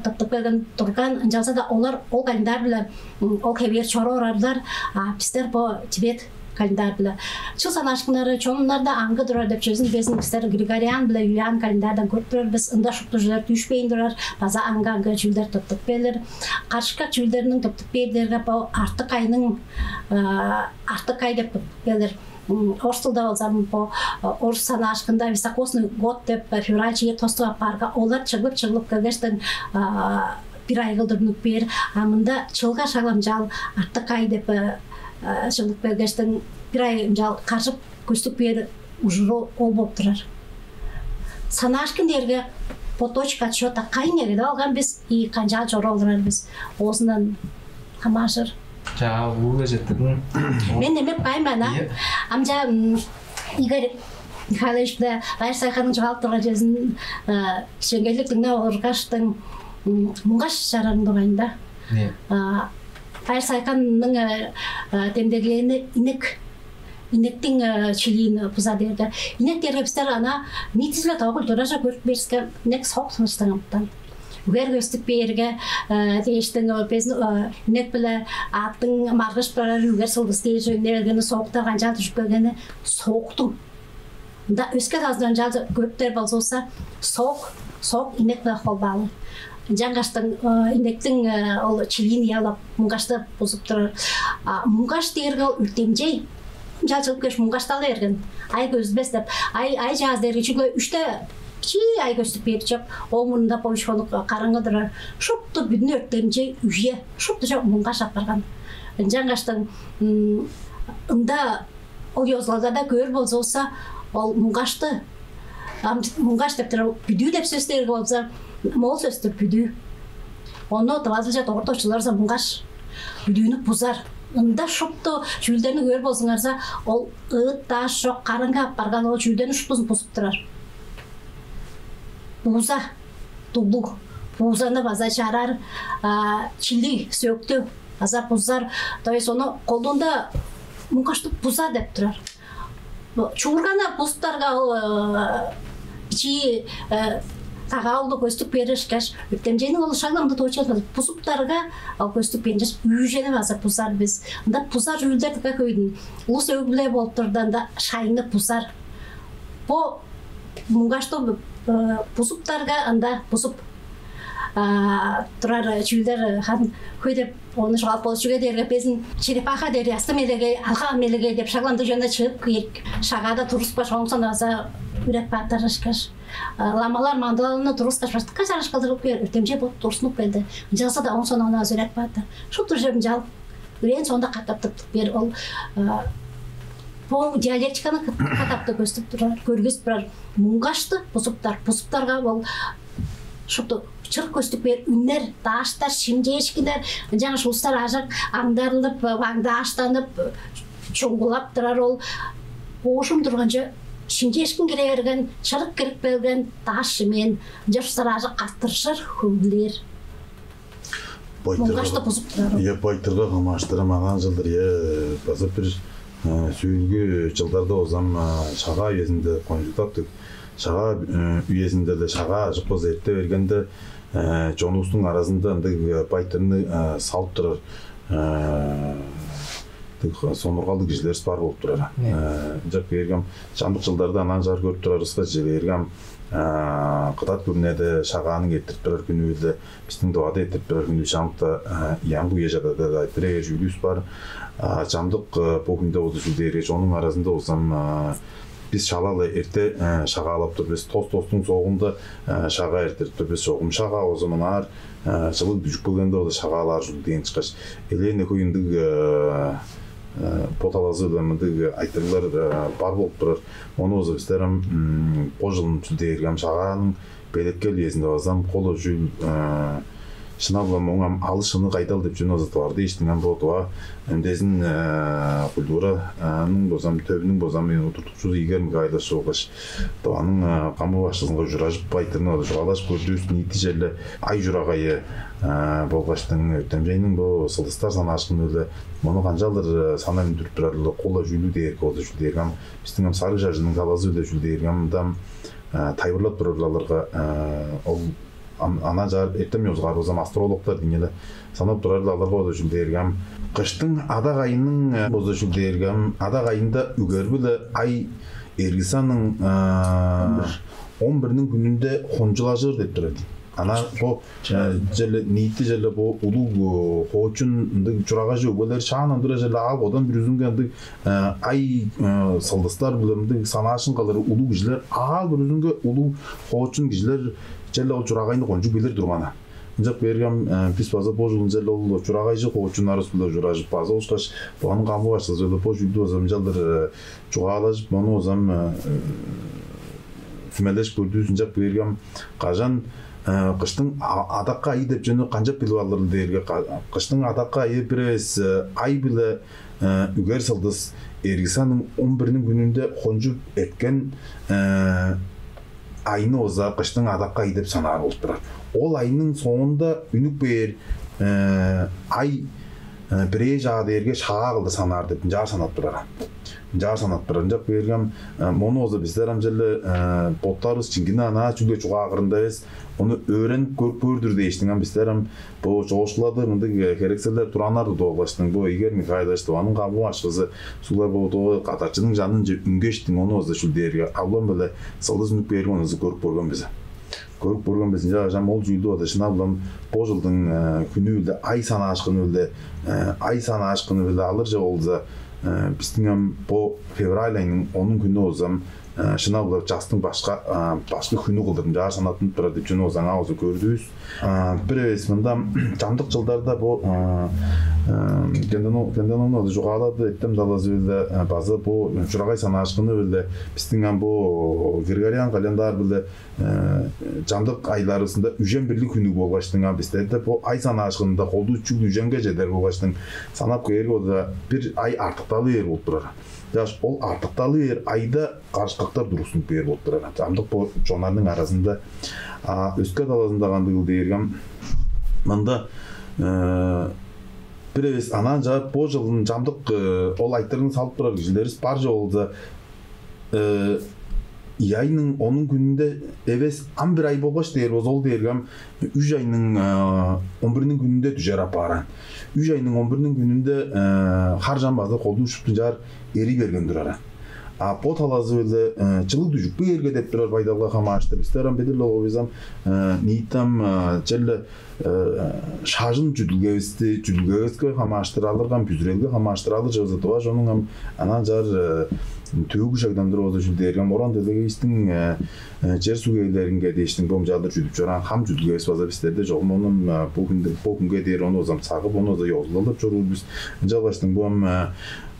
тыптып келген турган. Ынчалза-даа олар ол календарь-биле ол хевээр чоруп орарлар. А бистер бо Тибет календарь-биле. Чыл санаашкыннары чоннарда аңгы турар деп чүвезин безин бистер Григориан биле Юлиан календарьдан көрүп турар бис. Ында шупту чүүлдер дүшпейн турар, база аңгы-аңгы чүүлдер тыптып келир. Карышкак чүүлдерниң тыптып бээр дээрге бо артык айның, артык ай деп тыптып келир. Орус тылда болза, бо орус санаашкында високосный год деп февраль чээрби тостуг апаарга, олар чыглып-чыглып келгештиң бир ай кылдыр үнүп бээр. А мында чылга шак ынчаар артык ай деп чыглып келгештиң бир ай ынчаар каржып көстүп бээр ужуру ол болуп турар. Санаашкын дээрге бо точка отсчёта кайын эгелеп алган бис, и канчаар чоруп олурар бис, оозундан хамааржыр. Чаа, улуу-биле четтирдим. Мен немеп кайын мен, а? Ийе. Ам чаа, м, Игорь Михайлович-биле Байыр Сайханның чугаалап турган чүвезин, э, шеңгелдик дыңнап олургаштың, м, муңгаш чарарының дугайында. Ийе. А, Байыр Сайханның, э, э, демдеглээни инек, инектиң, э, чилиин буза дээрге. Инек дээрге бистер ана ниитизи-биле доо культураже көрүп бээривиске, инек соок тыныштыг амытан. Үгер көстүп бээрге, э, дээштиң, э, безин, э, инек-биле аъттың маргыжып турары, үгер сылдыс дээш өне бергени, сооктар канчаар дүжүп келгени сооктуң. Мында өске талазындан чалча көрүптер болзувусса, соок, соок инек-биле холбаалыг. Ынчангаштың инектиң ол чилиин ыялап, муңгашты бузуп турар. Муңгаш дээрге ол өртемчей. Ынчалчыгып кеш муңгашталы берген. Ай көзүлбес деп. Ай ай чааз дээрге чүгле үште чи ай көстүп бээр чоп. Ооң мурнунда боюшконук караңгы турар. Шупту бүдүн өртемчей үе шупту чок муңгаш апарган. Ынчангаштың ында ол ёзулалдарда көөр болзувусса, ол муңгашты, ам муңгаш деп турар, бүдүү деп сөс дээрге болза, моол сөстүр бүдүү. Ону тывазылча догурту очуларза муңгаш, бүдүүнү бузар. Ында шупту чүүлдерни көөр болзуңарза, ол ыыт-дааш чок, караңгы апарган ол чүүлдерни шуптузун бузуп турар. Бууза, дуглуг, буузаны база чарар, чилиг, сөөктү база бузар. То есть ону колунда муңгаштып буза деп турар. Чуурганы бузуптарга ол чи кагаалды көстүк берир ышкаш, өктемчейниң ол шагда мында тоочулар бузуптарга ол көстүк беринчеш үүжени база бузар бис. Ында бузар чүүлдер дыка хөйдүн. Улус өг-бүле болуп турда ында шайны бузар. Бо муңгашты бузуптарга ында бузуп турар чүүлдер хан хөй деп ону шугаалап болуш. Чүге дээрге безин черепаха дээр ясты мелегей, алга мелегей деп шагланды жана чыып кирип шагада турускаш, оңсон база үреп баатар ышкаш. Ламалар мандылалыны турускаш, баштыкка чараш кылдырып кээр өртемче болуп турсунуп келди. Ынчалса да оңсон ону аз үреп баатар. Шупту жем жал үрен сонда катаптып бер ол бо диалектиканы катапты көстүп турар, көргүзүп турар. Муңгашты бузуптар, бузуптарга ол шупту чырык көстүп бээр үннер, дааштар, шимчээшкиннер, ынчангаш улустар ажык аңдарылып, аңдааштанып, чуңгулап турар ол. Оожум турганча шимчээшкин кире берген, чырык кирип берген, дааш шимээн, ынча улустар ажык каттыржыр хөглээр. Муңгашты бузуп турар. Иә, байтырга хамааштырам анаан жылдыр, иә, база бир сүүлгү жылдарда озам шагаа үезинде кончуктаптыг. Шагаа үезинде-ле шагаа ажык болза эрте бергенде чонувустуң аразында ындыг байтырны салып турар сонургалдыг кижилерис бар болуп турар. Ынчап кээргем чамдык жылдарда анаан чаар көрүп турарывыска чижелээргем кыдат күрүнеде шагааның эртирип турар күнү-биле бистиң дувада эртирип турар күнү чамдыкта ыяңгы үе чадада айтырар чүүлүвүс бар. Чамдык бо хүнде болду чүл дээрге чонуң аразында болзам бис шала-ла эрте шагаалап тур бис. Тос-тостуң соогунда шагаа эртирип тур бис. Чогум шагаа болза мынаар чылыг дүжүп келгенде болза шагаалаар ужурлуг дээн ышкаш элээн хөй ындыг бо талазы-биле мындыг айтырыглар бар болуп турар. Ону болза бистер ам бо чылын чүл дээрге ам шагааның белеткел үезинде база ам кол чүүл шынап-ла моң ам алыс шыны кайдал деп чүнү база тывар дээштиң ам бо тыва үндезин культураның база ам төвүнүң база ам удуртукчузу Игорь Михайлович болгаш Тываның камгы башкызынга ужуражып айтырны база чугаалажып көрдүвүс ниити черле ай чурагайы болгаштың өттемчейниң бо сылдыстар санаашкыны-биле мону канчалдыр санап үндүрүп турар-ла кол чүүлү дээрге болза чүл дээрге ам бистиң ам сарыг шажының талазы-биле чүл дээрге ам мында ам тайылбырлап турар-ла алырга ол ам анаа чаар эртем ёзугаар болза ам астрологтар дийин эле санап турар-ла алырга болза чүл дээрге ам кыштың адак айының болза чүл дээрге ам адак айында үгер-биле ай эрги санның он бирниң хүнүнде хончулажыр деп турар дийин. Анаа бо черле ниити черле бо улуг хоочун ындыг чурагажы өгбелер шаан ындыра черле аал кодан бүрүзүнге ындыг ай сылдыстар биле ындыг санаашын кылыр улуг кижилер аал бүрүзүнге улуг хоочун кижилер черле ол чурагайны кончуг билир турган-на. Ынчап кээргем бис база бо чылын черле ол чурагайжы хоочуннарывыс биле ужуражып база ушкаш буганын камгы башчызы биле бо чүүлдү база ынчалдыр чугаалажып мону базам сүмелешип көрдүвүс ынчап кээргем кажан кыштың адакка айы деп чүнү канчап билип алыр дээрге кыштың адакка айы бир эвес ай биле үгер сылдыс эргисанның он бирниң күнүнде хончуп эрткен айны база кыштың адакка айы деп санаар болуп турар. Ол айның соонда үнүп кээр ай бирээ чаа дээрге шагаа кылдыр санаар деп ынчаар санап турар. Ынчаар санап турар. Ынчап кээргем мону болза бистер ам черле боттарывыс чиңгине анаа чүгле чугаа кырында эвес, ону өөренип көрүп көөр-дүр дээштиң ам бистер ам бо чоокшулады мындыг херекселдер туранар тудуп алгаштың бо Игорь Михайлович Тываның камгы башкызы суглар бо кадарчының жанынче үнгештиң ону болза чүл дээрге албан-биле сылдыс үнүп кээрин ону көрүп көрген бис. Көрүп көрген бис, ынчангаш ам ол чүүлдү база шынап-ла ам бо чылдың хүнү-биле, ай санаашкыны-биле, ай санаашкыны-биле алырже болза, бистиң ам бо февраль айның онунуң хүнү болза ам шынап-ла частың башкы, башкы хүнү кылдыр ынчаар санаттынып турар деп чүвени болза аңаа болза көрдүвүс. Бир эвес мында чамдык чылдарда бо Кенденовна чугаалады, эртем талазы-биле база бо чурагай санаашкыны-биле бистиң ам бо григориан календарь-биле чамдык айларывыста үжен бирлиг хүнү болгаштың, а бистерде бо ай санаашкынында колдуу чүгле үженге чедер болгаштың, санап кээрге, ол-даа бир ай артыкталы бээр болуп турар. Чаш ол артыкталы бээр айда карышкактар тургустунуп бээр болуп турар. Чамдык бо чоннарның аразында. А өске талазында кандыгыл дээрге, мында бир эвес анаа чаап, бо чылын чамдык ол айтырыгны салып турар кижилеривис бар же болза, ийи айның онунуң хүнүнде эвес, ам бир ай болгаш дээр болза, ол дээрге ам үш айның он бирниң хүнүнде дүжер апаар аан. Үш айның он бирниң хүнүнде хар чам база колдуу шупту ынчаар эрий берген турар аан. А бо талазы-биле чылыг дүжүп кээрге деп турар байдалга хамаарыштыр бистер ам билир-ле болгай бис ам, ниити ам черле шажын чүдүлгевисти, чүдүлгевиске хамаарыштыр алырга ам, бүзүрелге хамаарыштыр алыр чыгза, тыва чоннуң ам анаа чаар төөгү шагдан туруп болза чүл дээрге ам, оран делегейистиң чер-суг ээлеринге дээштиң бо ам чаалдыр чүдүп чораан хам чүдүлгевис база бистерде чогум. Ону ам бо хүнде, бо хүнге дээр ону база ам сагып, ону база ёзулалдап чоруур бис. Ынчалгаштың бо ам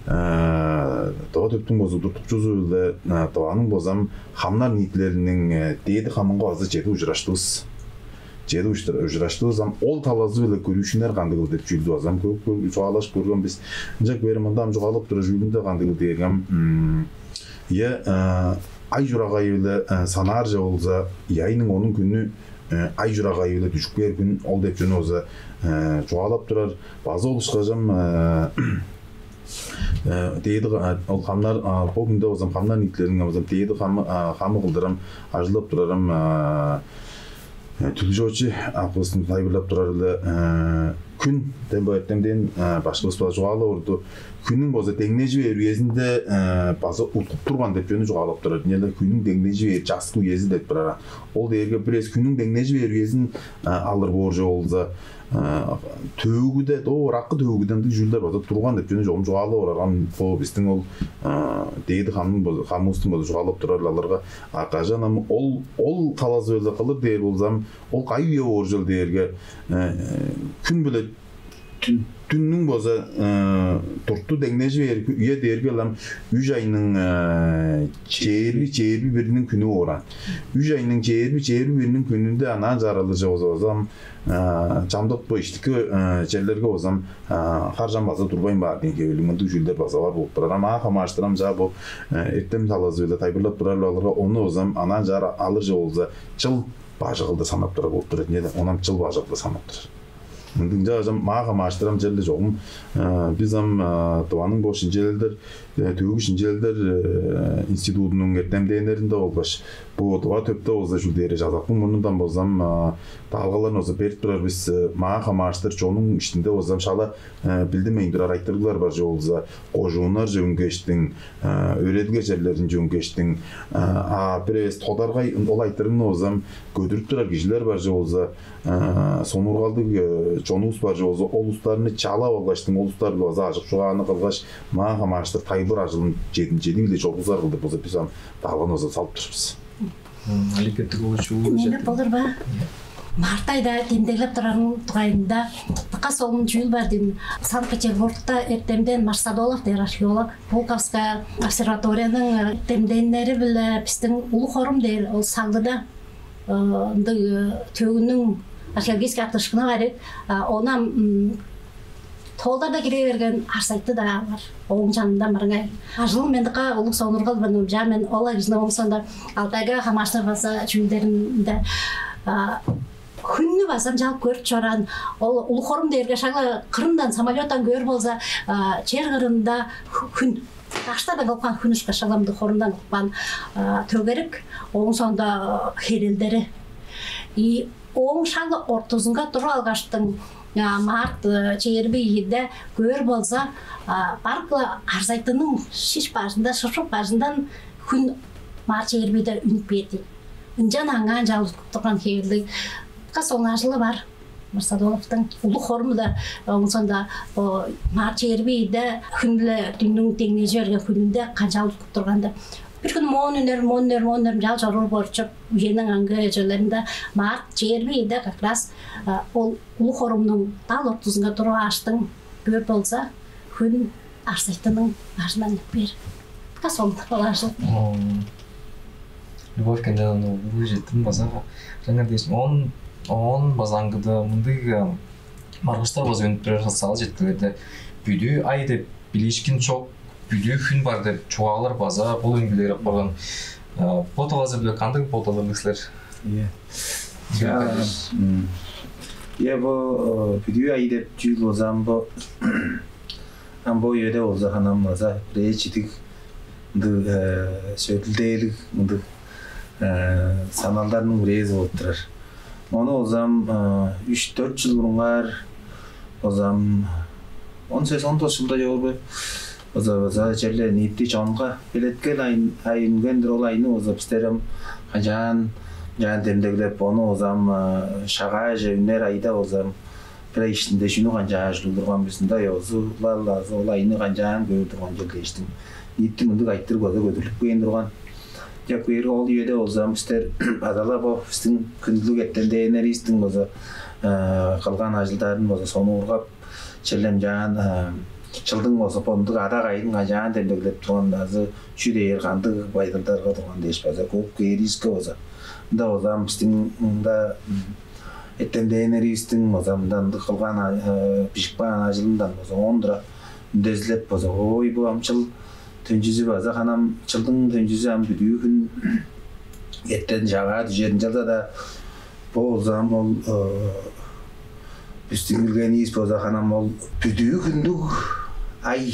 Тыва төптүң болза удуртукчузу-биле Тываның болза ам хамнар ниитилелиниң Дээди хамынга база чедип ужураштывыс. Чедип ужураштывыс ам. Ол талазы-биле көрүүшкүннер кандыгыл деп чүүлдү база ам көрүп, чугаалажып көрген бис. Ынчап кээрге мында ам чугаалап турар чүүлүнде кандыгыл дээрге ам, ийе, ай чурагайы-биле санаарже болза, ийи айның онунуң хүнү ай чурагайы-биле дүжүп кээр хүн ол деп чүвени база чугаалап турар. База ол ышкаш ам Дээди ол хамнар, бо хүнде болза ам хамнар ниитилелинге болза ам Дээди хамы, хамы кылдыр ам ажылдап турар ам Түлүжү Очи акывыстың тайылбырлап турары-биле, хүн дем бо эртемден башкывыс база чугаалап орду. Хүннүң болза деңнежи бээр үезинде база уткуп турган деп чүвени чугаалап турар. Ийе-ле, хүннүң деңнежи бээр часкы үези деп турар. Ол дээрге бир эвес хүннүң деңнежи бээр үезин алыр боорже болза, төөгүде, доо ыраккы төөгүде ындыг чүүлдер база турган деп чүвени чогум чугаалап орар. Ам бо бистиң ол Дээди хамның, хамывыстың база чугаалап турары-биле алырга. А кажан ам ол, ол талазы-биле кылыр дээр болза ам, ол кайы үе бооржул дээрге, хүн-биле дүн, дүннүң болза дурту деңнежи бээр үе дээрге ам үш айның чээрби, чээрби бириниң хүнү боор аан. Үш айның чээрби, чээрби бириниң хүнүнде анаа чаар алырже болза ам, чамдык бо иштики черлерге болза ам хар чам база турбайн баар дээн хевирлиг мындыг чүүлдер база бар болуп турар. Ам аңаа хамаарыштыр ам чаа бо эртем талазы-биле тайылбырлап турар-ла алырга, ону болза ам анаа чаар алырже болза, чыл бажы кылдыр санап турар болуп турар. Ийе-ле, ону ам чыл бажы кылдыр санап турар. Ындыг. Ынчангаш ам маңаа хамаарыштыр ам черле чогум бис ам Тываның бо шинчилелдер, төөгү шинчилелдер институдунуң эртемденнеринде болгаш бо Тыва төпте болза чүл дээрге чазактың мурнундан болза ам даалгаларын болза берип турар бис. Маңаа хамаарыштыр чоннуң иштинде болза ам шала билдинмейн турар айтырыглар бар же болза, кожууннарже үнгештиң, өөредилге черлеринче үнгештиң, а бир эвес тодаргай ол айтырыгны болза ам көдүрүп турар кижилер бар же болза, сонуургалдыг чонувус бар же болза, ол улустарны чалап алгаштың, ол улустар-биле база ажык чугааны кылгаш, маңаа хамаарыштыр тайылбыр ажылын чедин чедип-ле чоргузар кылдыр болза бис ам даалганы база салып турар бис. Алик Кеттикович, улуу Мени болур ба? Март айда демдеглеп турарының дугайында дыка солун чүүл бар дийин. Санкт-Петербургта эртемден Марсадолов дээр археолог, Пулковская обсерваторияның эртемденнери-биле бистиң Улуг-Хорум дээр ол Саглыда ындыг төөгүнүң археологический артыышкыны бар ийик. Ону ам тоолдарда кире берген Арзайты-даа бар. Ооң чанында мырыңай. Ажылын мен дыка улуг сонуургал-биле номчаан мен. Ол ажылын ооң соонда Алтайга хамаарыштыр база чүүлдеринде хүннү база ынчалдыр көрүп чораан. Ол Улуг-Хорум дээрге шак-ла кырындан, самолёттан көөр болза, чер кырында хүн, даштардан кылыпкан хүн ышкаш, шак-ла мындыг хорумдан кылыпкан төгерик, ооң соонда херелдери. И ооң шак-ла ортузунга туруп алгаштың, март чээрби ийиде көөр болза, барык-ла Арзайтының шиш бажында, шыпшык бажындан хүн март чээрби ийиде үнүп кээр дийин. Ынчан аңаа ынчаар уткуп турган хевирлиг кыс ол ажылы бар. Мырзадоловтуң улуг хорум-биле, оон соонда бо март чээрби ийиде хүн-биле дүннүң деңнежи берген хүнүнде канчаар уткуп турганда, бир хүн моон үнер, моон үнер, моон үнер, ынчаар чоруур боор чоп. Үениң аңгы черлеринде март чээрби ийиде как раз ол улуг хорумнуң дал ортузунга туруп ааштың, бөө болза, хүн арзайтының бажындан үнүп бээр. Кас ол ол ажыл. Любовь Кенденовна улуу четтим база жаңа дээш. Он он база аңгыда мындыг маргыштар база өнүп турар социал четкилерде. Бүдүү ай деп билиишкин чок, бүдүү хүн бар деп чугаалар база бул үнгүлээр апарган. Бо талазы биле кандыг болдаларны силер? Иә. Иә, бо бүдүү ай деп чүүл болза ам бо ам бо үеде болза ханам база бирээ чидиг мындыг сөдүлдээлиг мындыг саналдарның бирээзи болуп турар. Ону болзам үч-дөрт жыл бурунгаар болзам он сес он тос жылда чогурбай база база черле ниити чонга белеткел айын ай үнген-дир. Ол айны болза бистер ам канчаан канчаан демдеглеп, ону болзам шагааже үнер айда болзам бир ай иштинде чүнү канчаажылыг турган бис ындай озулал азы ол айны канчаан көөр турган чер дээштиң ниити мындыг айтырыг база көдүрлүп кээн турган. Чак бээрге ол үеде болзам бистер база-ла бо бистиң хүндүлүг эртемденнеривистиң база кылган ажылдарын база сонуургап, черле ынчаан чылдың болза бо ындыг ада кайын канчаан демдеглеп турган азы чүү дээр кандыг байдалдарга турган дээш база көөп кээривиске болза ында болзам бистиң мында эртемденнеривистиң база мында ындыг кылган бижип каан ажылындан база оон тура үндезилеп база ой бу ам чыл төнчүзү база ханам чылдың төнчүзү ам бүдүү хүн эртен чагаа дүжерин чалза-даа бо болза ам ол бистиң билгенивис болза ханам ол бүдүү хүндүг ай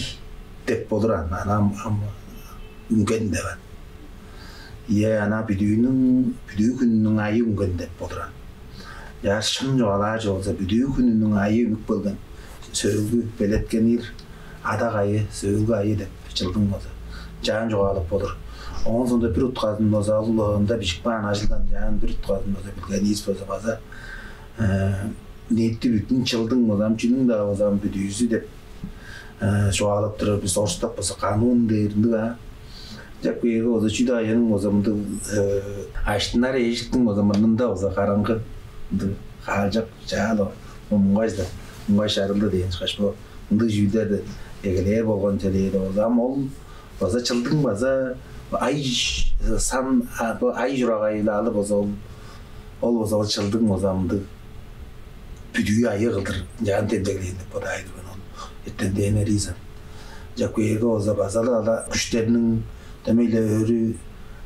деп болур ан ана ам үнген деп ан. Ийе, ана бүдүүнүң бүдүү хүнүнүң айы үнген деп болур ан. Яаш шын чугаалаажы болза бүдүү хүнүнүң айы үнүп келген сөөлгү белеткенир ада кайы сөөлгү айы деп чылдың болза чаан чугаалап болур. Оон соонда бир утказын болза ол ында бижип каан ажылдан чаан бир утказын болза билгенивис болза база ниити бүтүн чылдың болза ам чүнүң-даа болза ам бүдүүзү деп чугаалап турар бис орустап болза канун дээр ындыг аа. Чак бээрге болза чүдө аянын болза мындыг аштынар эжиктиң болза мурнунда болза караңгы мындыг хаалчак чаал муңгажда муңгаш чарылды дээн ышкаш бо мындыг чүүлдерди эгелээр болгон чүве дээди болза ам ол база чылдың база ай сан бо ай чурагайлаалы болза ол ол болза ол чылдың болза мындыг бүдүү айы кылдыр ынчаан демдеглээн деп бодаай турган ол эртемденнеривис ам. Чак бээрге болза база-ла ала күштерниң дөмей-ле өрү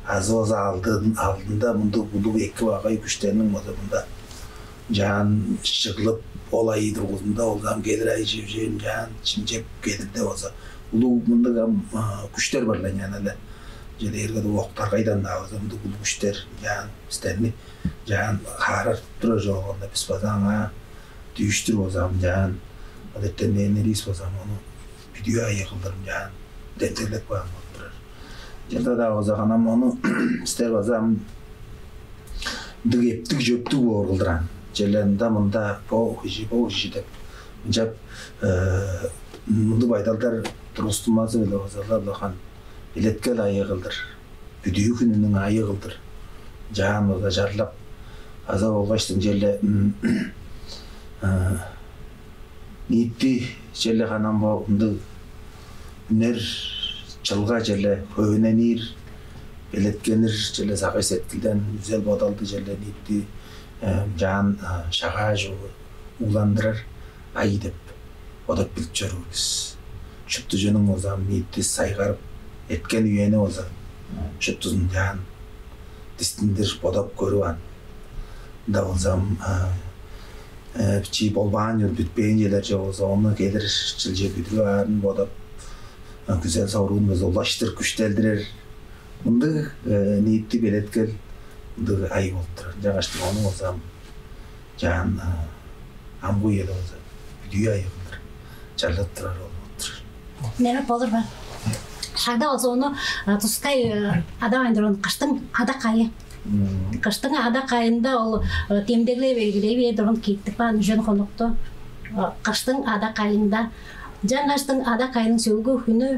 азы болза алдын алдында мындыг улуг эки багай күштерниң болза мында ынчаан чыглып ол айы дургузунда болза ам келир ай чевжээ ынчаан чимчеп келирде болза улуг мындыг ам күштер бар-ла ынчаан эле чүлээрге октар кайдан-даа болза мындыг улуг күштер ынчаан бистерни ынчаан хаарартып турар чогулганда бис база аңаа дүүштүр болза ам ынчаан адеттернээниривис болза ам ону бүдүү айы кылдыр ынчаан демдеглеп каан болуп турар. Чылда-даа болза ханам ону бистер база ам ындыг эптиг чөптүг боор кылдыр ан черле ында мында бо кижи бо кижи деп ынчап мындыг байдалдар тургустунмазы-биле база-ла хан белеткел айы кылдыр бүдүү хүнүнүң айы кылдыр чаан база чарлап аза болгаштың черле ниити черле ханам бо ындыг үнер чылга черле хөөненир белеткенир черле сагыш сеткилден үзел бодалды черле ниити чаан шагаа чугу угландырар ай деп бодап билип чоруур бис. Шупту чүнүң болза ниити сайгарып эткен үени болза шуптузун чаан дистиндир бодап көрүп ан. Ында болзам чи болбаан чүве бүтпээн чүвелер же болза ону келир чылче бүдүрүп аарын бодап күзел соруун болза улаштыр күштелдирер мындыг ниитти белеткел мындыг ай болуп турар. Ынчангаш ону болзам чаан амгы үеде болза бүдүү ай кылдыр чарлап турар ол болуп турар. Неме болур ба? Шагда болза ону тускай адавайн турган кыштың адак айы Кыштың адак айында ол демдеглеп эгелей бээр турган кеттик баан үжен хонукту. Кыштың адак айында, жаңаштың адак айының сөөлгү хүнү,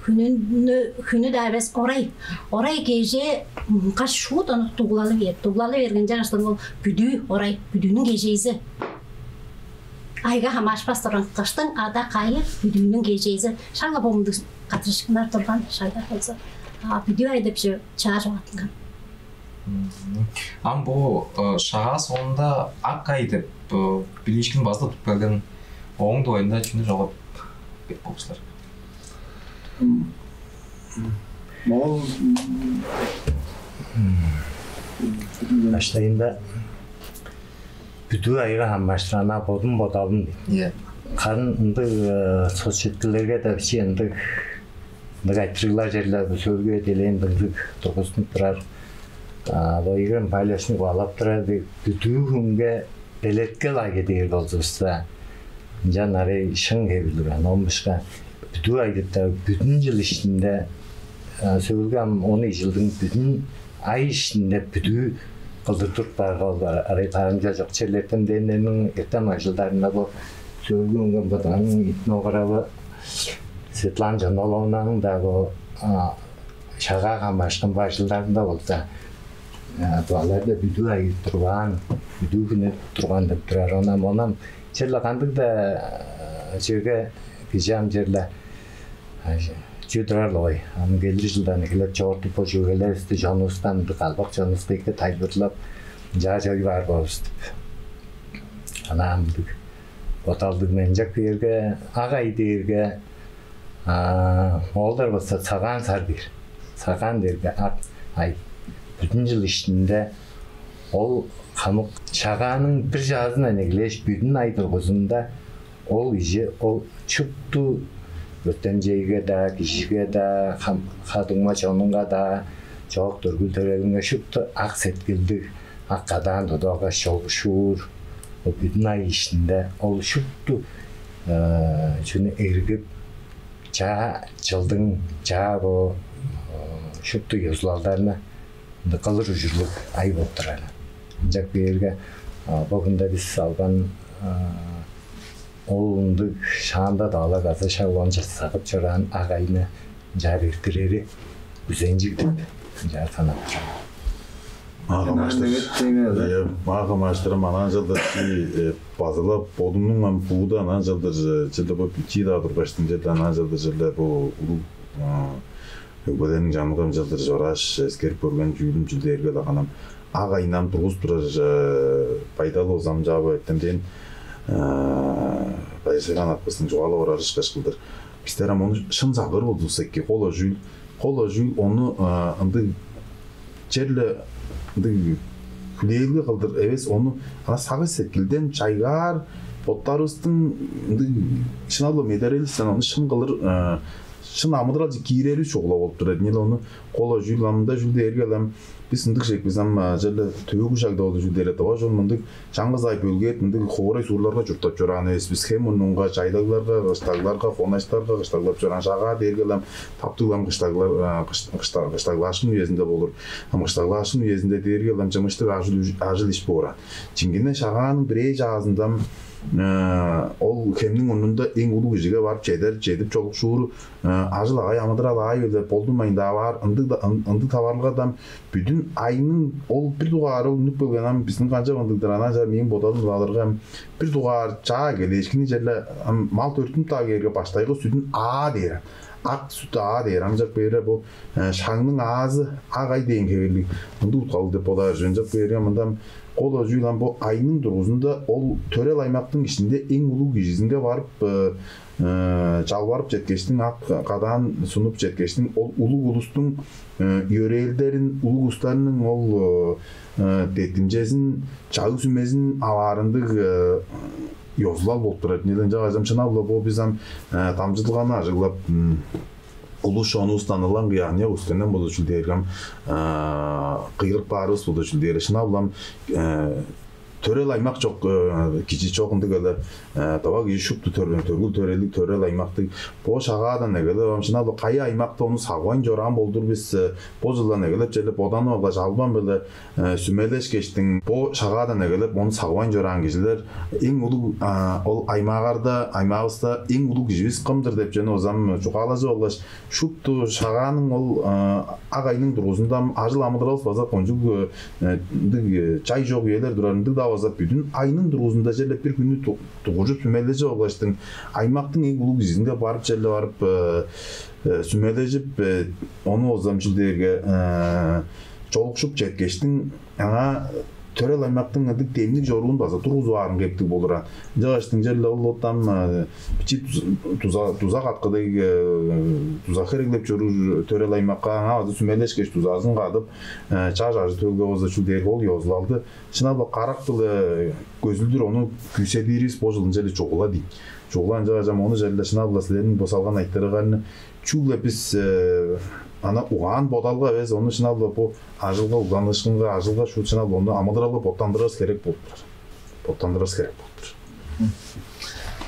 хүнүнү хүнү-даа эвес, орай, орай кежээ каш шуут ону дуглалы бээр. Дуглалы берген жаңаштың ол бүдүү, орай бүдүүнүң кежээзи. Айга хамаарышпас турган, кыштың адак айы, бүдүүнүң кежээзи. Шаңа бомдуг катышкыннар турган шагда болза, бүдүү ай деп чаар чугааттынган. Ам бо шагаа соонда ак ай деп билиишкин база тудуп келген, ооң дугайында чүнү чугаалап берип болур силер? Ол баштайында бүдүү айга хамаарыштыр ана бодум бодалым дейт. Харын ындыг соцсетилерге-даа бичии ындыг ындыг айтырыглар черле сөөлгү эделээн дыңзыг тургузунуп турар. Лоигрен Палешни угаалап турар дег, бүдүү хүнге белеткел айы дээр болзувусса, ынчан арай шын хевирлиг. Оон башка бүдүү айдыптар бүдүн чыл иштинде, сөөлгү ам он ийи чылдың бүдүн ай иштинде бүдүү кылдыр туруп каарга, ол арай барымча чок. Черле эртемденнерниң эртем ажылдарында бо сөөлгү үнген бодунуң итин огуравы Светлана Чоноловнаның-даа бо шагаа хамаарышкан бажылдарында болза, дуаларда бүдүү айы турган, бүдүү хүнү турган деп турар. Онам онам черле кандыг-даа черге кижи ам черле чүү турар-ла ой. Ам келир чылдан эгелеп чоортуп бо чүвелеривисти чонувустан, ындыг калбак чонувуска эки тайылбырлап, ынчаар чоруй баар болувус деп. Ана ам ындыг бодалдыг мен. Ынчап кээрге, ак ай дээрге, моолдар болза сагаан сар дээр. Сагаан дээрге ак ай. Бүдүн чыл иштинде ол хамык шагааның бир чаазындан эгелээш бүдүн ай дургузунда ол кижи ол шупту өртемчейге-даа, кижиге-даа, ха-дуңма чонунга-даа, чоок-дөргүл-төрелинге шупту ак сеткилдиг, ак кадаан тудуп алгаш чолукшуур. Ол бүдүн ай иштинде ол шупту чүнү эргип, чаа чылдың, чаа бо шупту ёзулалдарны кылыр ужурлуг ай болуп турар. Ынчап кээрге, бо хүнде бис алган ол ындыг шаанда-даа ала база шак оон чассагып чораан ак айны ынчаар эрттирери күзенчиг деп ынчаар санап тур мен. Мага маштыр. Мага маштырым, анаа чылдыр чи базылап бодумнуң ам бууда анаа чылдыр чылда бо бичии-даа тургаштың чылда анаа чылдыр чылда бо улуг өгбелерниң чанынга ынчалдыр чорааш, эскерип көрген чүүлүм чүл дээрге-ле, канам, ак айны ам тургузуп турар байдалы болза ам чаа бо эртемден байырсыган акпыстың чугаалап орары ышкаш кылдыр. Бистер ам ону шын сагыыр болдувус эки, кол-ла чүүл, кол-ла чүүл ону ындыг черле ындыг хүлээлге кылдыр эвес, ону ана сагыш-сеткилден чайгаар боттарывыстың ындыг шынап-ла медерелистен ону шын кылыр, шын амыдыралче киирери чугула болуп турар. Эмне-ле ону кол-ла чүүл амында чүл дээрге-ле ам бис ындыг шекпиз ам черле төөгү шагда болду чүл дээрге тыва чон мындыг чаңгыс ай бөлгет мындыг хоорай суурларга чурттап чораан эвес бис. Хем мурнунга чайлагларга, кыштагларга, хонаштарга кыштаглап чораан шагаа дээрге-ле ам таптыг-ла ам кыштаглар кыштаглаашкын үезинде болур. Ам кыштаглаашкын үезинде дээрге-ле ам чымыштыг ажыл ажыл иш бооран. Чиңгине шагааның бирээ чаазында ам ол хемниң мурнунда эң улуг кижиге барып чедер, чедип чолукшууру ажыл-агай, амыдырал аайы-биле болдунмайн-даа баар. Ындыг ындыг таварылгада ам бүдүн айның ол бир дугаары ол үнүп келген ам биздин канчап ындыг-дыр, анаа чаа мээң бодалым-биле алырга ам бир дугаар чаа келээшкини черле ам мал төрүттүнүп-даа кээрге баштайгы сүдүн аа дээр ам. Ак сүт аа дээр ам. Ынчап кээрге бо шагның аазы ак ай дээн хевирлиг ындыг уткалыг деп бодаар чүве. Ынчап кээрге мында ам кол-ла чүүл ам бо айның дургузунда ол төрел аймактың иштинде эң улуг кижизинге барып чалбарып четкештиң, ак кадаан сунуп четкештиң, ол улуг улустуң йөрээлдерин, улуг улустарның ол деткимчезин, чагыг-сүмезин аваарындыг ёзулал болуп турар. Эмне-ле ынчап айтсам, шынап-ла бо бис ам дамчыдылганы ажыглап, улус-чонувустан, ылаңгыя аныяк өскенден болду чүл дээрге ам, кыйгырып каарывыс болду чүл дээрге, шынап-ла ам төрел аймак чок кижи чок, ындыг эвес. Тыва кижи шупту төргүл төрелдиг, төрел аймактыг. Бо шагаадан эгелеп ам шынап-ла кайы аймакта ону сагывайн чораан болдур бис, бо чылдан эгелеп черле боданып алгаш, албан-биле сүмелешкештиң, бо шагаадан эгелеп ону сагывайн чораан кижилер эң улуг, ол аймаагында, аймаавыста эң улуг киживис кымдыр деп чүвени озам чугаалажып алгаш, шупту шагааның ол ак айның дургузунда ажыл-амыдыралывыс база кончуг ындыг чай чок үелер турар, ындыг-даа база бүдүн айның дургузунда черле бир хүннү дугуржуп сүмележип алгаштың, аймактың эң улуг кижизинге барып, черле барып сүмележип, ону озам чүл дээрге чолукшуп четкештиң, аңаа төрел аймактың ындыг демниг чоруун база тургузуп аарын кептиг болур аан. Ынчангаштың черле ол оттам бичии дуза, дуза каткыдыг, дуза хереглеп чоруур төрел аймакка аңаа база сүмелешкеш, дузазын кадып, чаш ажы-төлге база чүл дээрге ол ёзулалды шынап-ла карак-биле көзүлдүр ону күүседиривис бо чылын черле чугула дейн. Чугула, ынчангаш ам ону черле шынап-ла силерниң бо салган айтырыгыңарны чүгле бис ана угаан-бодалга эвес, ону шынап-ла бо ажылга, угланыышкынга, ажылга шуут шынап-ла ону амыдыралга боттандырарывыс херек болуп турар. Боттандырарывыс херек болуп турар.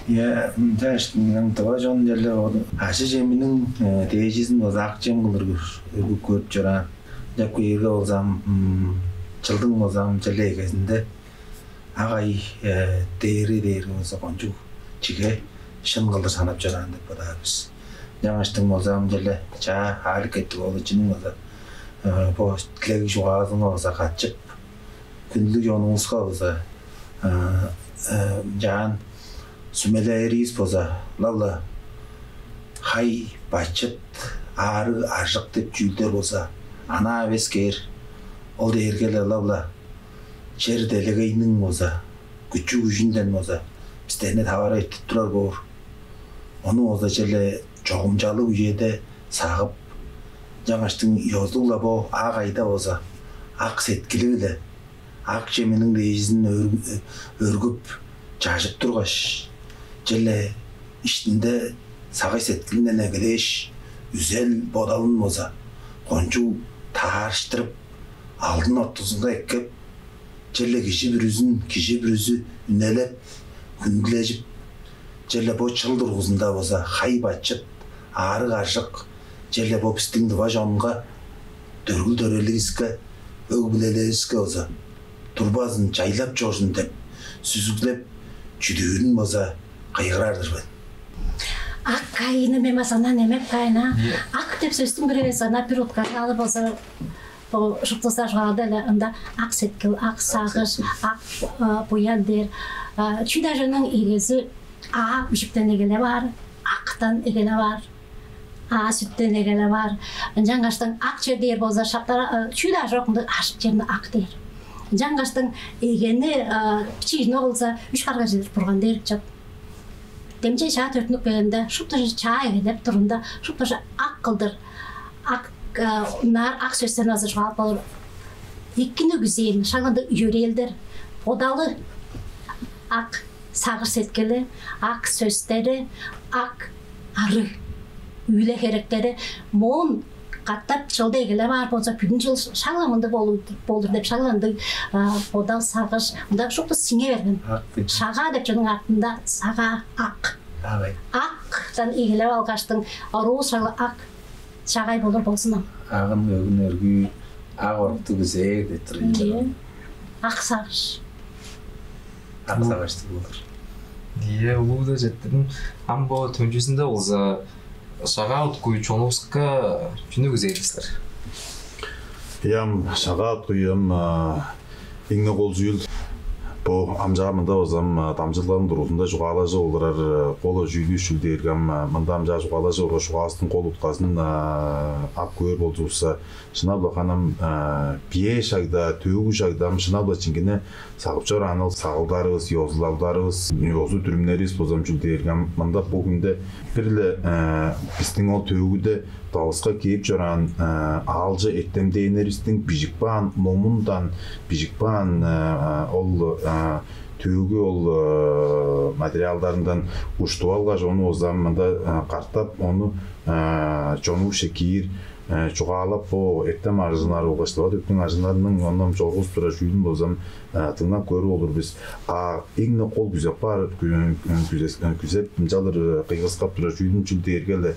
Ийе, мынча иштиңден тыва чон черле ажы-чеминиң дээжизин база ак чем кылдыр өргүп көрүп чораан. Ынчап кээрге болза ам, чылдың болза ам черле эгезинде ак ай дээри дээрге болза кончуг чиге шын кылдыр санап чораан деп бодаар бис. Ынчангаштың болза ам черле чаа аалып кеттиг оолачының база бо дилег чугаазынга база катчып, хүндүлүг чонувуска база чаан сүмелээривис болза, ылап-ла хай-бачыт, аарыг-аржык деп чүүлдер болза, анаа эвес кээр. Ол дээрге-ле ылап-ла чер-делегейниң болза, күчү-күжүнден болза, бистерни таварып эртип турар боор. Ону болза черле чогумчалыг үеде сагып, ынчангаштың ёзулуг-ла бо ак айда болза, ак сеткили-биле ак чеминиң дээжизин өргүп, чажып тургаш, черле иштинде сагыш-сеткилинден эгелээш, үзел-бодалын болза кончуг таарыштырып, алдын ортузунга эккеп, черле кижи бүрүзүн кижи бүрүзү үнелеп, хүндүлежип, черле бо чыл дургузунда болза хай-бачыт, аарыг-аржык, черле бо бистиң тыва чонга, төргүл-төреливиске, өг-бүлелеривиске болза турбазын, чайлап чорзун деп, сүзүглеп, чүдүүрүн болза кыйгырар-дыр мен. Ак айны мен база ана немеп каайын аа. Ак деп сөстүң бир эвес ана бир утказын алып болза, бо шуптуза чугаалады эле, ында ак сеткил, ак сагыш, ак буян дээр. Чүү-даа чүвениң эгези аа үжүктен эгелеп аар, актан эгелеп аар, аа сүттен эгелеп аар. Ынчангаштың ак чер дээр болза, шаптара чүү-даа чок, ындыг ажык черни ак дээр. Ынчангаштың эгени бичии чүнү болза үш харга чедир бурган дээр чоп. Демче чаа төрүттүнүп келгенде, шупту чаа эгелеп турунда, шупту ак кылдыр, ак, ынаар ак сөстен база чугаалап болур. Экини күзээн шак ындыг йөрээлдер, бодалы ак, сагыш-сеткили, ак сөстери, ак ары, үүле-херектери, моон катап чылда эгелеп аар болза, бүгүн чыл шак-ла мындыг болур, болур деп шак-ла ындыг бодал, сагыш мында шупту сиңе берген. Шагаа деп чүвениң артында сагаа, ак. Актан эгелеп алгаштың, оруувус шак-ла ак чаагай болур болзун ам. Агын-өгүн өргүүр, ак орукту күзээр деп тур. Ийе. Ак сагыш. Ак сагыштыг болур. Ийе, улуу-биле четтирдим. Ам бо төнчүзүнде болза, Шагаа уткуй чонувуска чүнү күзээр силер? Ийе, ам Шагаа уткуй ам эң-не кол чүүл. Бо ам чаа мында болза ам дамчыдылганың дургузунда чугаалажып олурар кол чүүлү чүл дээрге, ам мында ам чаа чугаалажып олурар чугаавыстың кол утказын ап көөр болзувусса, шынап-ла ханам бие шагда, төөгү шагда ам шынап-ла чиңгине сагып чораан ол сагылдарывыс, ёзулалдарывыс, ёзу-дүрүмнеривис болза ам чүл дээрге, ам мында бо хүнде бир-ле бистиң ол төөгүде давыска кээп чораан аалчы эртемденнеривистиң бижип каан номундан, бижип каан ол төөгү ол материалдарындан уштуп алгаш, ону болза ам мында катап, ону чонувусче киир чугаалап, бо эртем ажылдары болгаш тыва төптүң ажылдарының оон чоргузуп турар чүүлүн болза дыңнап көрүп олур бис. А эң-не кол күзеп каар, күзеп, ынчалдыр кыйгыргап турар чүүлүм чүл дээрге-ле,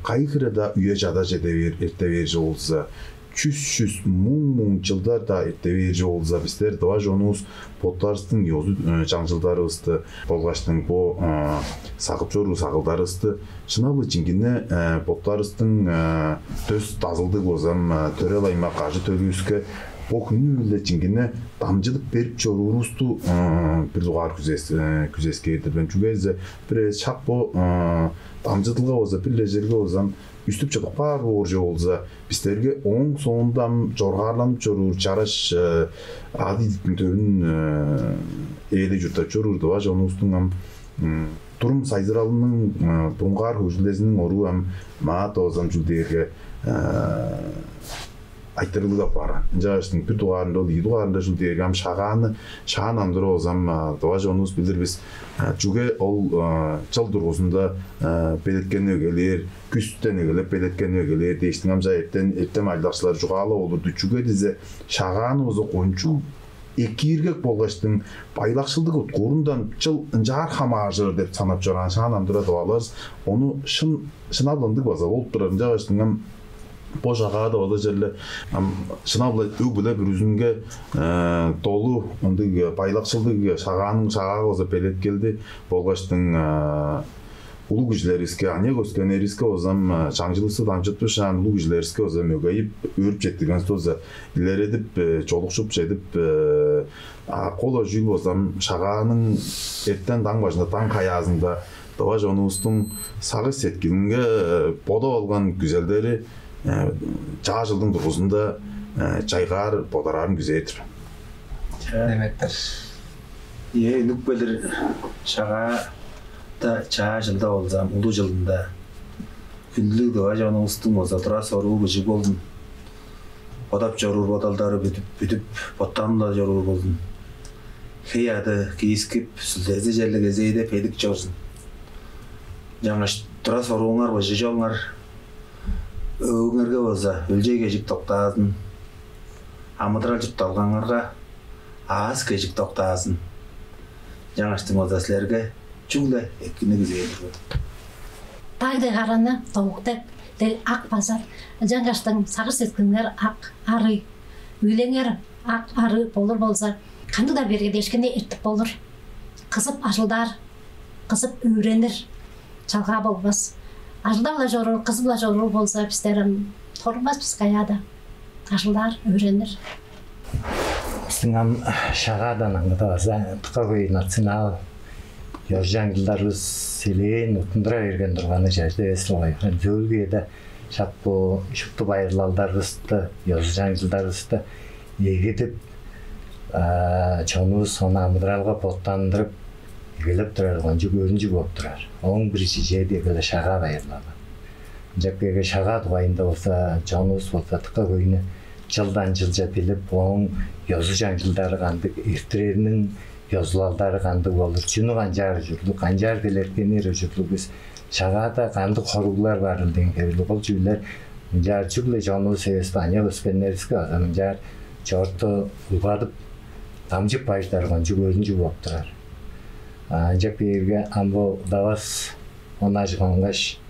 кайы хире-даа үе чадаже эрте бээр чок болза, чүс-чүс, муң-муң чылдар-даа эрте бээр чок болза, бистер тыва чонувус боттарывыстың ёзу-чаңчылдарывысты болгаштың бо сагып чоруур сагылдарывысты шынап-ла чиңгине боттарывыстың дөс-дазылдыг болза төрел аймак ажы-төлүвүске бо хүнү-биле чиңгине дамчыдып берип чоруурувусту бир дугаар күзес-, күзескээр-дир мен. Чүге дизе бир эвес шак бо дамчыдылга болза, бир-ле черге болза үстүп чыдып каар боор чок болза, бистерге ооң соонда ам чоргаарланып чоруур чараш ады-идиктиң төвүн ээлей чурттап чоруур тыва чонувустуң ам турум-сайзыралының бурунгаар хөгжүлдезиниң оруу ам маа доозам чүл дээрге айтырыглыг апаар. Ынчангаштың бир дугаарында, ол ийи дугаарында чүл дээрге ам Шагааны шаан ам тура болзам, тыва чонувус билир бис. Чүге ол чыл дургузунда белеткенип эгелээр, күстен эгелеп белеткенип эгелээр дээштиң ам чаа эртен эртем ажылдакчылары чугаалап олурду. Чүге дизе Шагааны болза кончуг экииргек болгаштың байлакшылдыг уткуурундан чыл ынчаар хамааржыр деп санап чораан шаан ам тура тываларыс. Ону шын шынап-ла ындыг база болуп турар. Ынчангаштың ам бо Шагаада база черле ам шынап-ла өг-бүле бүрүзүнге долу ындыг байлакшылдыг Шагааның Шагаага база белеткелди болгаштың улуг кижилеривиске, аныяк өскеннеривиске болзам, чаңчылывысты дамчыдып шаан улуг кижилеривиске болзам өгейип өөрүп четтиргенивисти болза илередип, чолукшуп чедип, а кол чүүл болзам Шагааның эртен даң бажында, даң хаяазында тыва чонувустуң сагыш-сеткилинге бодап алган күзелдери чаа чылдың дургузунда чайгаар бодараарын күзээр-дир. Демектер. Ийе, үнүп келир Шагаада чаа чылда болзам, улуу чылында хүндүлүг тыва чонувустуң болза тура соруу быжыг болзун. Бодап чоруур бодалдары бүдүп, бүдүп, боттанып-ла чоруур болзун. Хей-аъды киискип, сүлдези черле кезээде бедик чорзун. Ынчангаш тура сорууңар быжыг чоруңар, өөгүңерге болза өлчей-кежик доктаазын, амыдырал-чуртталгаңарга аас-кежик доктаазын. Ынчангаштың болза силерге чүгле экини күзээр-дир мен. Даг дег араны довук дег, дег ак базар. Ынчангаштың сагыш-сеткилиңер ак, арыг, үүлеңер ак, арыг болур болза, кандыг-даа бергедээшкинни эртип болур. Кызып ажылдаар, кызып өөренир, чалгаа болбас. Ажылдап-ла чоруур, кызып-ла чоруур болза, бистер ам торунмас бис каяа-даа. Ажылдаар, өөренир. Бистиң ам Шагаадан аңгыда база дыка хөй национал ёзу-чаңчылдарывыс элээн уттундура берген турганы чажыда эвес-ле болгай. Ынчап-ла шак бо шупту байырлалдарывысты, ёзу-чаңчылдарывысты эгидип, чонувус ону амыдыралга боттандырып, эгелеп турары кончуг өөрүнчүг болуп турар. Ооң бир чижээ дээрге-ле Шагаа байырлалы. Ынчап кээрге Шагаа дугайында болза, чонувус болза дыка хөйнү чылдан чылче билип, ооң ёзу-чаңчылдары кандыг, эрттирериниң ёзулалдары кандыг болур, чүнү канчаар ужурлуг, канчаар белеткенир ужурлуг, бис Шагаада кандыг хоруглар барыл дээн хевирлиг ол чүүлдер мынчаар чүгле чонувус эвес, аныяк өскеннеривиске база мынчаар чоорту улгадып, дамчып бажыдар кончуг өөрүнчүг болуп турар. Ынчап кээрге ам бо удавас он ажык онгаш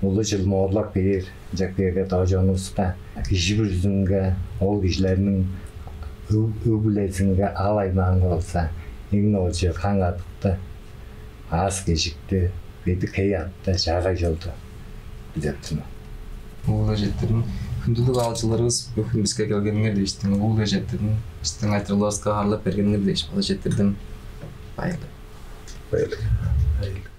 улуу чыл моорлап кээр, ынчап кээрге доо чонувуска, кижи бүрүзүнге, ол кижилерниң өг-бүлезинге, ал-аймаанга болза эң-не олче каң-кадыкты, аас-кежикти, бедик хей-аътты, чаагай чолду күзеп тур мен. Улуу-биле четтирдим. Хүндүлүг аалчыларывыс, бөгүн биске келгениңер дээштиң улуу-биле четтирдим. Бистиң айтырыгларывыска харыылап бергениңер дээш база четтирдим. Байырлыг. Байырлыг.